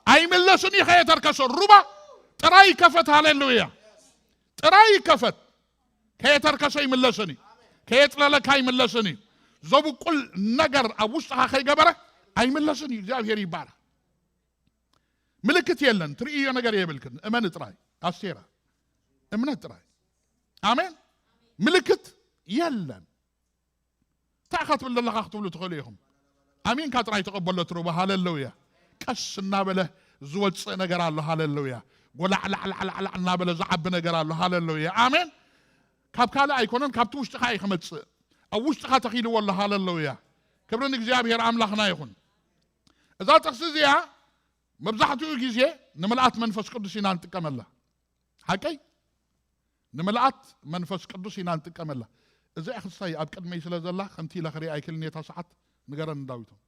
ኣይምለስን እዩ ከየተርከሰ። ሩባ ጥራይ ይከፈት። ሃሌሉያ። ጥራይ ይከፈት። ከየተርከሰ ይምለስን እዩ። ከየጥለለካ ኣይምለስን እዩ። ዘብቁል ነገር ኣብ ውሽጥኻ ከይገበረ ኣይምለስን እዩ። እግዚኣብሔር ይባረክ። ምልክት የለን፣ ትርእዮ ነገር የብልክን። እመን ጥራይ ኣስቴራ፣ እምነት ጥራይ። ኣሜን። ምልክት የለን። እንታይ ኢኻ ትብል ዘለኻ ክትብሉ ትኽእሉ ኢኹም። ኣሚንካ ጥራይ ተቐበሎ ትርቦ። ሃሌሉያ። ቀስ እናበለ ዝወፅእ ነገር ኣሎ። ሃሌሉያ። ጎላዕላዕላዕላዕ እናበለ ዝዓቢ ነገር ኣሎ። ሃሌሉያ። ኣሜን። ካብ ካልእ ኣይኮነን፣ ካብቲ ውሽጥኻ እዩ ክመፅእ። ኣብ ውሽጥኻ ተኺልዎ ኣሎ። ሃሌሉያ። ክብሪ ንእግዚኣብሔር ኣምላኽና ይኹን። እዛ ጥቕሲ እዚኣ መብዛሕትኡ ግዜ ንምልኣት መንፈስ ቅዱስ ኢና ንጥቀመላ። ሓቀይ? ንምልኣት መንፈስ ቅዱስ ኢና ንጥቀመላ። እዚኣ ክሳይ ኣብ ቅድመይ ስለ ዘላ ከምቲ ኢለ ክሪኣ ኣይክእልን እየ፣ እታ ሰዓት ንገረኒ ዳዊቶም።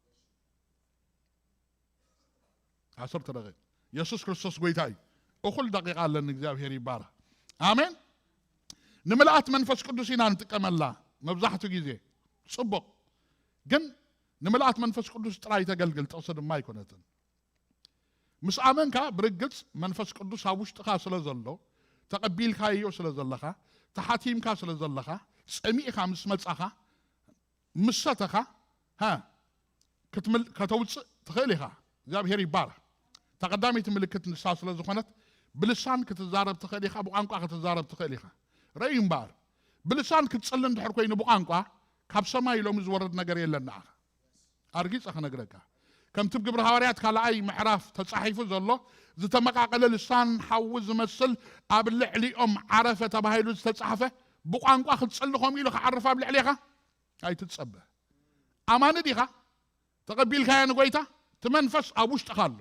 ዓሰርተ ደቂቕ። የሱስ ክርስቶስ ጎይታ እዩ። እኹል ደቂቓ ኣለኒ፣ እግዚኣብሔር ይባረኽ። ኣሜን። ንምልኣት መንፈስ ቅዱስ ኢና ንጥቀመላ መብዛሕትኡ ግዜ። ጽቡቕ። ግን ንምልኣት መንፈስ ቅዱስ ጥራይ ተገልግል ጥቕሲ ድማ ኣይኮነትን። ምስ ኣመንካ ብርግጽ መንፈስ ቅዱስ ኣብ ውሽጥኻ ስለ ዘሎ፣ ተቐቢልካዮ ስለ ዘለኻ፣ ተሓቲምካ ስለ ዘለኻ፣ ጸሚእካ ምስ መጻኻ፣ ምስ ሰተኻ፣ ሃ፣ ክትምል-፣ ከተውጽእ ትኽእል ኢኻ። እግዚኣብሔር ይባረኽ። እታ ቀዳመይቲ ምልክት ንሳ ስለ ዝኾነት፣ ብልሳን ክትዛረብ ትኽእል ኢኻ፣ ብቋንቋ ክትዛረብ ትኽእል ኢኻ። ረእዩ እምበኣር፣ ብልሳን ክትጽሊ እንድሕር ኮይኑ ብቋንቋ፣ ካብ ሰማይ ሎሚ ዝወርድ ነገር የለን ንዓኻ። ኣርጊጸ ክነግረካ። ከምቲ ኣብ ግብሪ ሃዋርያት ካልኣይ ምዕራፍ ተጻሒፉ ዘሎ፣ ዝተመቃቀለ ልሳን ሓዊ ዝመስል ኣብ ልዕሊኦም ዓረፈ ተባሂሉ ዝተጻሕፈ፣ ብቋንቋ ክትጽሊ ከምኡ ኢሉ ክዓርፍ ኣብ ልዕሌኻ ኣይትጸበ። ኣማኒ ዲኻ? ተቐቢልካዮ ንጎይታ? እቲ መንፈስ ኣብ ውሽጥኻ ኣሎ።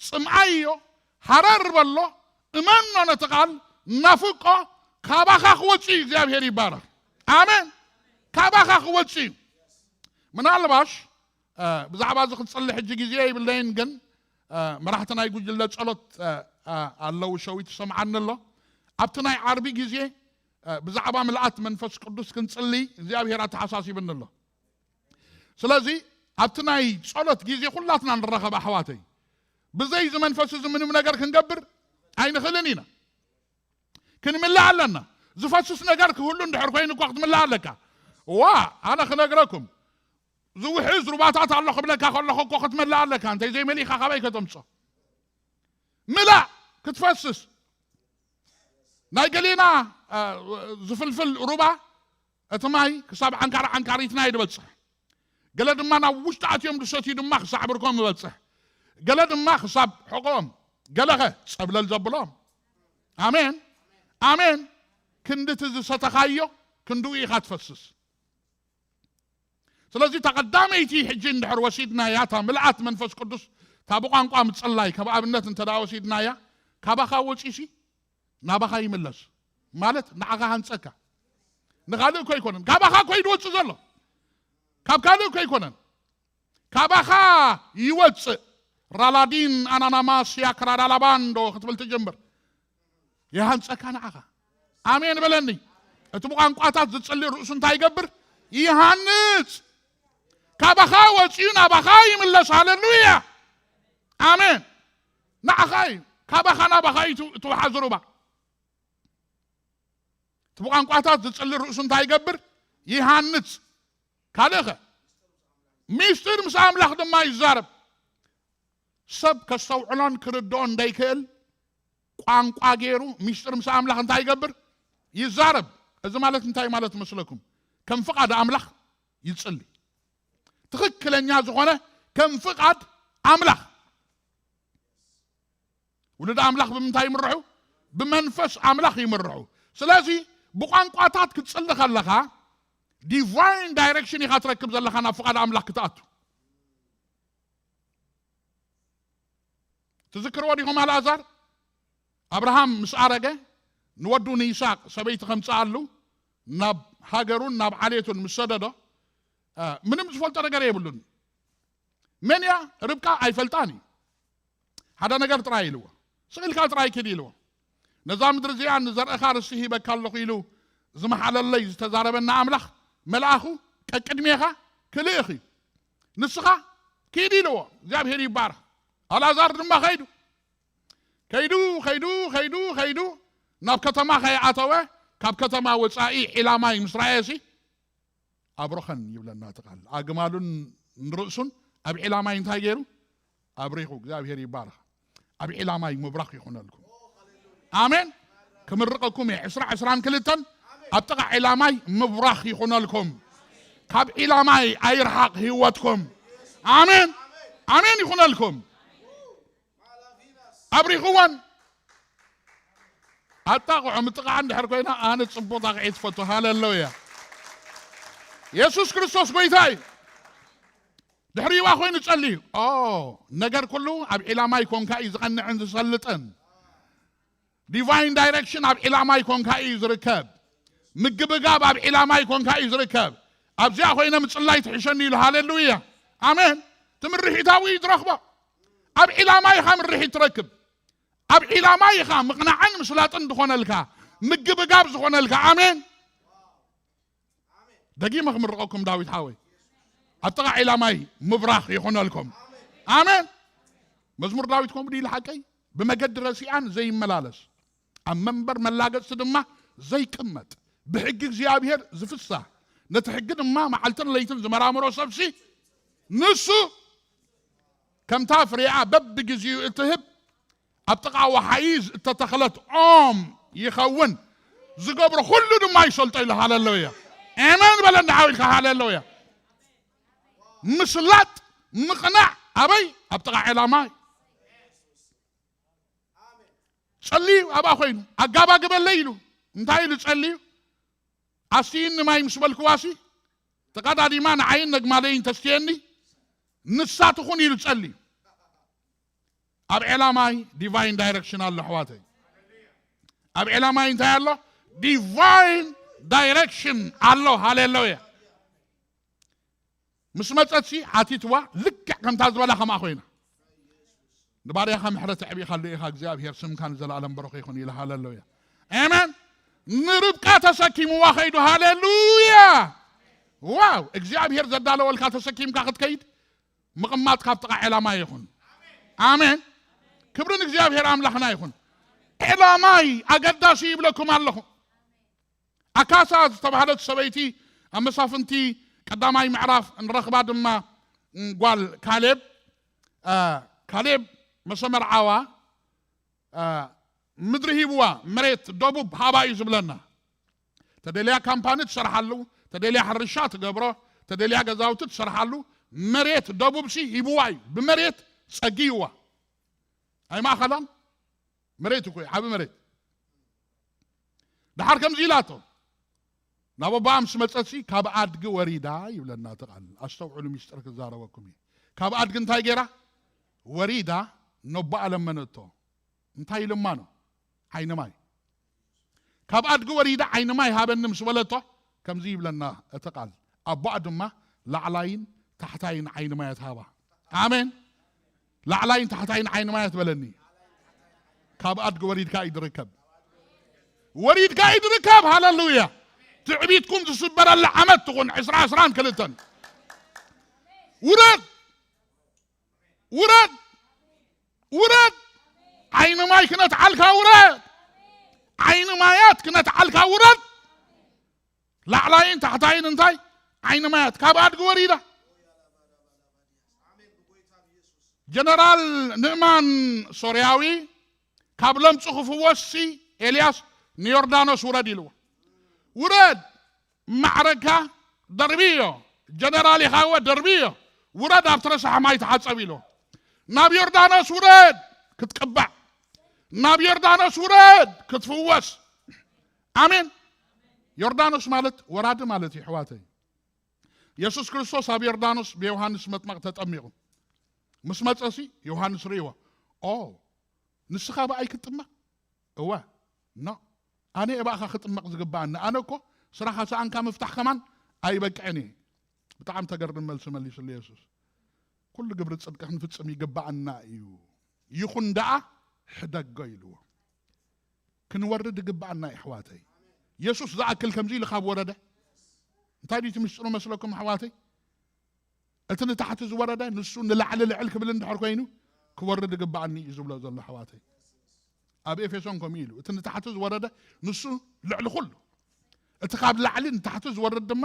ጽምኣዮ፣ ሃረር በሎ፣ እመኖ ነቲ ቃል፣ ናፍቆ፣ ካባኻ ክወጽእ እዩ። እግዚኣብሔር ይባረኽ። ኣሜን። ካባኻ ክወጽእ እዩ። ምናልባሽ፣ እ፣ ብዛዕባ እዚ ክትጽሊ ሕጂ ግዜ ይብለይን፣ ግን፣ እ፣ መራሕቲ ናይ ጉጅለ ጸሎት፣ እ፣ እ፣ ኣለዉ፣ ሸዊት ይሰምዓኒ ኣሎ። ኣብቲ ናይ ዓርቢ ግዜ፣ እ፣ ብዛዕባ ምልኣት መንፈስ ቅዱስ ክንጽሊ እግዚኣብሔር ኣተሓሳሲብኒ ኣሎ። ስለዚ ኣብቲ ናይ ጸሎት ግዜ ኩላትና ንራኸብ ኣሕዋተይ። ብዘይ እዚ መንፈስ እዚ ምንም ነገር ክንገብር ኣይንኽእልን ኢና። ክንምላእ ኣለና። ዝፈስስ ነገር ክህሉ እንድሕር ኮይኑ እኮ ክትምላእ ኣለካ። ዋ፣ ኣነ ክነግረኩም፣ ዝውሕዝ ሩባታት ኣሎ ክብለካ ከለኹ እኮ ክትምላእ ኣለካ። እንተይ ዘይመሊእካ ካበይ ከተምጾ? ምላእ፣ ክትፈስስ። ናይ ገሌና፣ እ፣ ዝፍልፍል ሩባ እቲ ማይ ክሳብ ዓንካር ዓንካሪትና እዩ ዝበጽሕ። ገለ ድማ ናብ ውሽጢ ኣትዮም ዝሰትዩ ድማ ክሳዕ ብርኮም ይበጽሕ። ገለ ድማ ክሳብ ሕቖም፣ ገለኸ ጸብለል ዘብሎም። ኣሜን፣ ኣሜን። ክንዲ እቲ ዝሰተኻዮ ክንድኡ ኢኻ ትፈስስ። ስለዚ እታ ቀዳመይቲ ሕጂ እንድሕር ወሲድናያ፣ እታ ምልኣት መንፈስ ቅዱስ፣ እታ ብቋንቋ ምጽላይ፣ ከም ኣብነት እንተ ደኣ ወሲድናያ፣ ካባኻ ወጺሲ ናባኻ ይምለስ። ማለት ንዓኻ ሃንጸካ። ንኻልእ እኮ ኣይኮነን። ካባኻ እኮ እዩ ዝወጽእ ዘሎ። ካብ ካልእ እኮ ኣይኮነን። ካባኻ ይወጽእ። ራላዲን ኣናናማስያ ክራዳላባንዶ ክትብል ትጅምር። ይሃንጸካ ንዓኻ። ኣሜን በለኒ። እቲ ብቋንቋታት ዝጽሊ ርእሱ እንታይ ይገብር? ይሃንጽ። ካባኻ ወጺኡ ናባኻ ይምለስ። ሃሌሉያ። ኣሜን። ንዓኻ እዩ። ካባኻ ናባኻ እዩ እቲ-፣ እቲ ወሓዚ ሩባ። እቲ ብቋንቋታት ዝጽሊ ርእሱ እንታይ ይገብር? ይሃንጽ። ካልእኸ? ሚስጥር ምስ ኣምላኽ ድማ ይዛረብ። ሰብ ከስተውዕሎን ክርድኦን እንዳይክእል ቋንቋ ገይሩ ሚስጥር ምስ ኣምላኽ እንታይ ይገብር? ይዛረብ። እዚ ማለት እንታይ ማለት መስለኩም? ከም ፍቓድ ኣምላኽ ይጽሊ። ትኽክለኛ ዝኾነ ከም ፍቓድ ኣምላኽ። ውሉድ ኣምላኽ ብምንታይ ይምርሑ? ብመንፈስ ኣምላኽ ይምርሑ። ስለዚ ብቋንቋታት ክትጽሊ ከለኻ ዲቫይን ዳይሬክሽን ኢኻ ትረክብ ዘለኻ ናብ ፍቓድ ኣምላኽ ክትኣቱ። ትዝክርዎ ዲኹም ኣልኣዛር? ኣብርሃም ምስ ኣረገ ንወዱ ንይስሐቅ ሰበይቲ ከምጽኣሉ ናብ ሃገሩን ናብ ዓሌቱን ምስ ሰደዶ፣ እ፣ ምንም ዝፈልጦ ነገር የብሉን። መን እያ ርብቃ? ኣይፈልጣን እዩ። ሓደ ነገር ጥራይ ኢልዎ፣ ስቕ ኢልካ ጥራይ ኪድ ኢልዎ። ነዛ ምድሪ እዚኣ ንዘርእኻ ርስቲ ሂበካ ኣለኹ ኢሉ ዝመሓለለይ ዝተዛረበና ኣምላኽ መልኣኹ ቀቅድሜኻ ክልእኽ እዩ። ንስኻ ኪድ ኢልዎ። እግዚኣብሔር ይባረኽ። ኣልኣዛር ድማ ኸይዱ። ከይዱ፣ ከይዱ፣ ከይዱ፣ ከይዱ፣ ናብ ከተማ ከይኣተወ፣ ካብ ከተማ ወጻኢ ዒላ ማይ ምስ ረኣየሲ፣ ኣብረኸን ይብለና እቲ ቃል። ኣግማሉን ንርእሱን ኣብ ዒላማይ እንታይ ገይሩ? ኣብሪኹ። እግዚኣብሔር ይባረኽ። ኣብ ዒላማይ ምብራኽ ይኹነልኩም። ኣሜን። ክምርቐኩም እየ። ዕስራ ዕስራን ክልተን ኣብ ጥቓ ዒላማይ ምብራኽ ይኹነልኩም። ካብ ዒላማይ ኣይርሓቕ ህይወትኩም። ኣሜን። ኣሜን ይኹነልኩም። ኣብሪኽወን። ኣጣቕዖ ምጥቓዓ እንድሕር ኮይና ኣነ ጽቡቕ ጣቕዒ ትፈቱ። ሃሌሉያ። የሱስ ክርስቶስ ጎይታ እዩ። ድሕሪዋ ኮይኑ ጸልዩ። ኦ፣ ነገር ኩሉ ኣብ ዒላማይ ኮንካ እዩ ዝቐንዕን ዝሰልጥን። ዲቫይን ዳይሬክሽን ኣብ ዒላማይ ኮንካ እዩ ዝርከብ። ምግብጋብ ኣብ ዒላማይ ኮንካ እዩ ዝርከብ። ኣብዚኣ ኮይነ ምጽላይ ትሕሸኒ ኢሉ። ሃሌሉያ። ኣሜን። ትምርሒታዊ እዩ ዝረኽቦ። ኣብ ዒላማይ ኢኻ ምርሒት ትረክብ። ኣብ ዒላማይ ኢኻ ምቕናዕን ምስላጥን ዝኾነልካ፣ ምግብጋብ ዝኾነልካ። ኣሜን። ደጊመ ክምርቐኩም ዳዊት ሓወይ፣ ኣብ ጥቓ ዒላማይ ምብራኽ ይኹነልኩም። ኣሜን። መዝሙር ዳዊት ከምኡ ድዩ ኢሉ ሓቀይ? ብመገዲ ረሲኣን ዘይመላለስ፣ ኣብ መንበር መላገጽቲ ድማ ዘይቅመጥ፣ ብሕጊ እግዚኣብሔር ዝፍሳህ፣ ነቲ ሕጊ ድማ መዓልትን ለይትን ዝመራምሮ ሰብሲ፣ ንሱ ከምታ ፍሬኣ በብግዜኡ እትህብ፣ ኣብ ጥቓ ወሓይዝ እተተኽለት ኦም ይኸውን፣ ዝገብሮ ኩሉ ድማ ይሰልጦ ኢሉ። ሃሌሉያ። ኤመን በለ እንደ ሓዊልካ። ሃሌሉያ። ምስላጥ፣ ምቕናዕ ኣበይ? ኣብ ጥቓ ዕላማይ። ጸልዩ ኣብኣ ኮይኑ፣ ኣጋባግበለይ ኢሉ። እንታይ ኢሉ ጸልዩ? ኣስትይኒ ማይ ምስ በልክዋሲ፣ ተቐዳዲማ ንዓይን ነግማለይን ተስትየኒ፣ ንሳ ትኹን ኢሉ ጸልዩ። ኣብ ዕላማይ ዲቫይን ዳይሬክሽን ኣሎ ኣሕዋተይ። ኣብ ዕላማይ እንታይ ኣሎ? ዲቫይን ዳይሬክሽን ኣሎ። ሃሌሉያ። ምስ መጸትሲ ሓቲትዋ፣ ልክዕ ከምታ ዝበላ ከምኣ ኮይና። ንባርያኻ ምሕረት ኣዕቢኻሉ ኢኻ እግዚኣብሔር፣ ስምካ ንዘለኣለም በረኸ ይኹን ኢላ። ሃሌሉያ። ኣሜን። ንርብቃ ተሰኪምዋ ከይዱ። ሃሌሉያ። ዋው፣ እግዚኣብሔር ዘዳለወልካ ተሰኪምካ ክትከይድ ምቕማጥ ካብ ጥቓ ዕላማ ይኹን። ኣሜን። ክብሪ ንእግዚኣብሔር ኣምላኽና ይኹን። ዕላማይ ኣገዳሲ ይብለኩም ኣለኹ። ኣካሳ ዝተባህለት ሰበይቲ ኣብ መሳፍንቲ ቀዳማይ ምዕራፍ ንረኽባ ድማ ጓል ካሌብ፣ አ፣ ካሌብ መሰመርዓዋ፣ አ፣ ምድሪ ሂብዋ፣ መሬት ደቡብ ሃባ እዩ ዝብለና። ተደልያ ካምፓኒ ትሰርሓሉ፣ ተደልያ ሕርሻ ትገብሮ፣ ተደልያ ገዛውቲ ትሰርሓሉ፣ መሬት ደቡብ ሲ ሂብዋ እዩ። ብመሬት ጸጊይዋ። ኣይማእኸላን መሬት እኮ እዩ፣ ዓቢ መሬት። ደሓር ከምዚ ኢላቶ፣ ናብ ኣቦኣ ምስ መጸትሲ፣ "ካብ ኣድጊ ወሪዳ" ይብለና እቲ ቃል። ኣስተውዕሉ፣ ሚስጥር ክዛረበኩም እዩ። ካብ ኣድጊ እንታይ ገይራ? ወሪዳ፣ ነቦኣ ለመነቶ። እንታይ ልማኖ? ዓይኒ ማይ። "ካብ ኣድጊ ወሪዳ ዓይኒ ማይ ሃበኒ" ምስ በለቶ፣ ከምዚ ይብለና እቲ ቃል፣ ኣቦኣ ድማ ላዕላይን ታሕታይን ዓይኒ ማያት ሃባ። ኣሜን። ላዕላይን ታሕታይን ዓይኒ ማያት በለኒ። ካብ ኣድጊ ወሪድካ እዩ ዝርከብ። ወሪድካ እዩ ዝርከብ። ሃሌሉያ። ትዕቢትኩም ዝስበረላ ዓመት ትኹን ዕስራ ዕስራን ክልተን። ውረድ፣ ውረድ፣ ውረድ። ዓይኒ ማይ ክነትዓልካ ውረድ። ዓይኒ ማያት ክነትዓልካ ውረድ። ላዕላይን ታሕታይን እንታይ? ዓይኒ ማያት ካብ ኣድጊ ወሪዳ። ጀነራል ንእማን ሶርያዊ ካብ ለምጹ ክፍወስሲ ኤልያስ ንዮርዳኖስ ውረድ ኢልዎ። ውረድ፣ ማዕረግካ ደርብዮ፣ ጀነራል ኢኻ እወ፣ ደርብዮ፣ ውረድ፣ ኣብቲ ረሳሕ ማይ ተሓጸብ ኢልዎ። ናብ ዮርዳኖስ ውረድ ክትቅባዕ፣ ናብ ዮርዳኖስ ውረድ ክትፍወስ። ኣሜን። ዮርዳኖስ ማለት ወራዲ ማለት እዩ፣ ኣሕዋተይ። የሱስ ክርስቶስ ኣብ ዮርዳኖስ ብዮሃንስ መጥመቕ ተጠሚቑ ምስ መጸሲ፣ ዮሃንስ ርእይዎ። "ኦ፣ ንስኻ ብኣይ ክትጥመቕ?" "እወ፣ ኖ፣ ኣነ እየ ብኣኻ ክጥመቕ ዝግብኣኒ። ኣነ እኮ ስራኻ ሰኣንካ ምፍታሕ ከማን ኣይበቅዕን እየ።" ብጣዕሚ ተገርም መልሲ መሊሱሉ የሱስ። "ኩሉ ግብሪ ጽድቂ ክንፍጽም ይግብኣና እዩ፣ ይኹን ደኣ ሕደጎ" ኢልዎ። ክንወርድ ይግብኣና እዩ፣ ኣሕዋተይ። የሱስ ዝኣክል ከምዚ ኢሉ ካብ ወረደ፣ እንታይ ድዩ እቲ ምስጢሩ መስለኩም፣ ኣሕዋተይ? እቲ ንታሕቲ ዝወረደ፣ ንሱ ንላዕሊ ልዕል ክብል እንድሕር ኮይኑ፣ "ክወርድ ይግብኣኒ" እዩ ዝብሎ ዘሎ፣ ኣሕዋተይ። ኣብ ኤፌሶን ከምኡ ኢሉ፣ እቲ ንታሕቲ ዝወረደ፣ ንሱ ልዕሊ ኩሉ። እቲ ካብ ላዕሊ ንታሕቲ ዝወርድ ድማ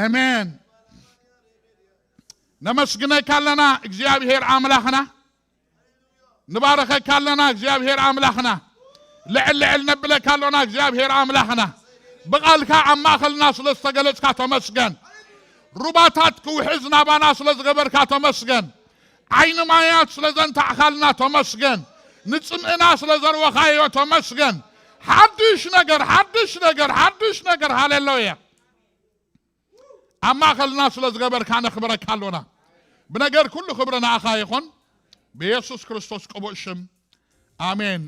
ኣሜን። ነመስግነካ ኣለና እግዚኣብሔር ኣምላኽና። ንባረኸካ ኣለና እግዚኣብሔር ኣምላኽና። ልዕል ልዕል ነብለካ ኣሎና እግዚኣብሔር ኣምላኽና። ብቓልካ ኣብ ማእኸልና ስለ ዝተገለጽካ ተመስገን። ሩባታት ክውሕዝ ናባና ስለ ዝገበርካ ተመስገን። ዓይኒ ማያት ስለ ዘንታዕኻልና ተመስገን። ንጽምእና ስለ ዘርወኻዮ ተመስገን። ሓድሽ ነገር፣ ሓድሽ ነገር፣ ሓድሽ ነገር። ሃሌሉያ። ኣብ ማእኸልና ስለ ዝገበርካ ነኽብረካ ኣሎና። ብነገር ኩሉ ክብሪ ንኣኻ ይኹን። ብየሱስ ክርስቶስ ቅቡእ ሽም። ኣሜን።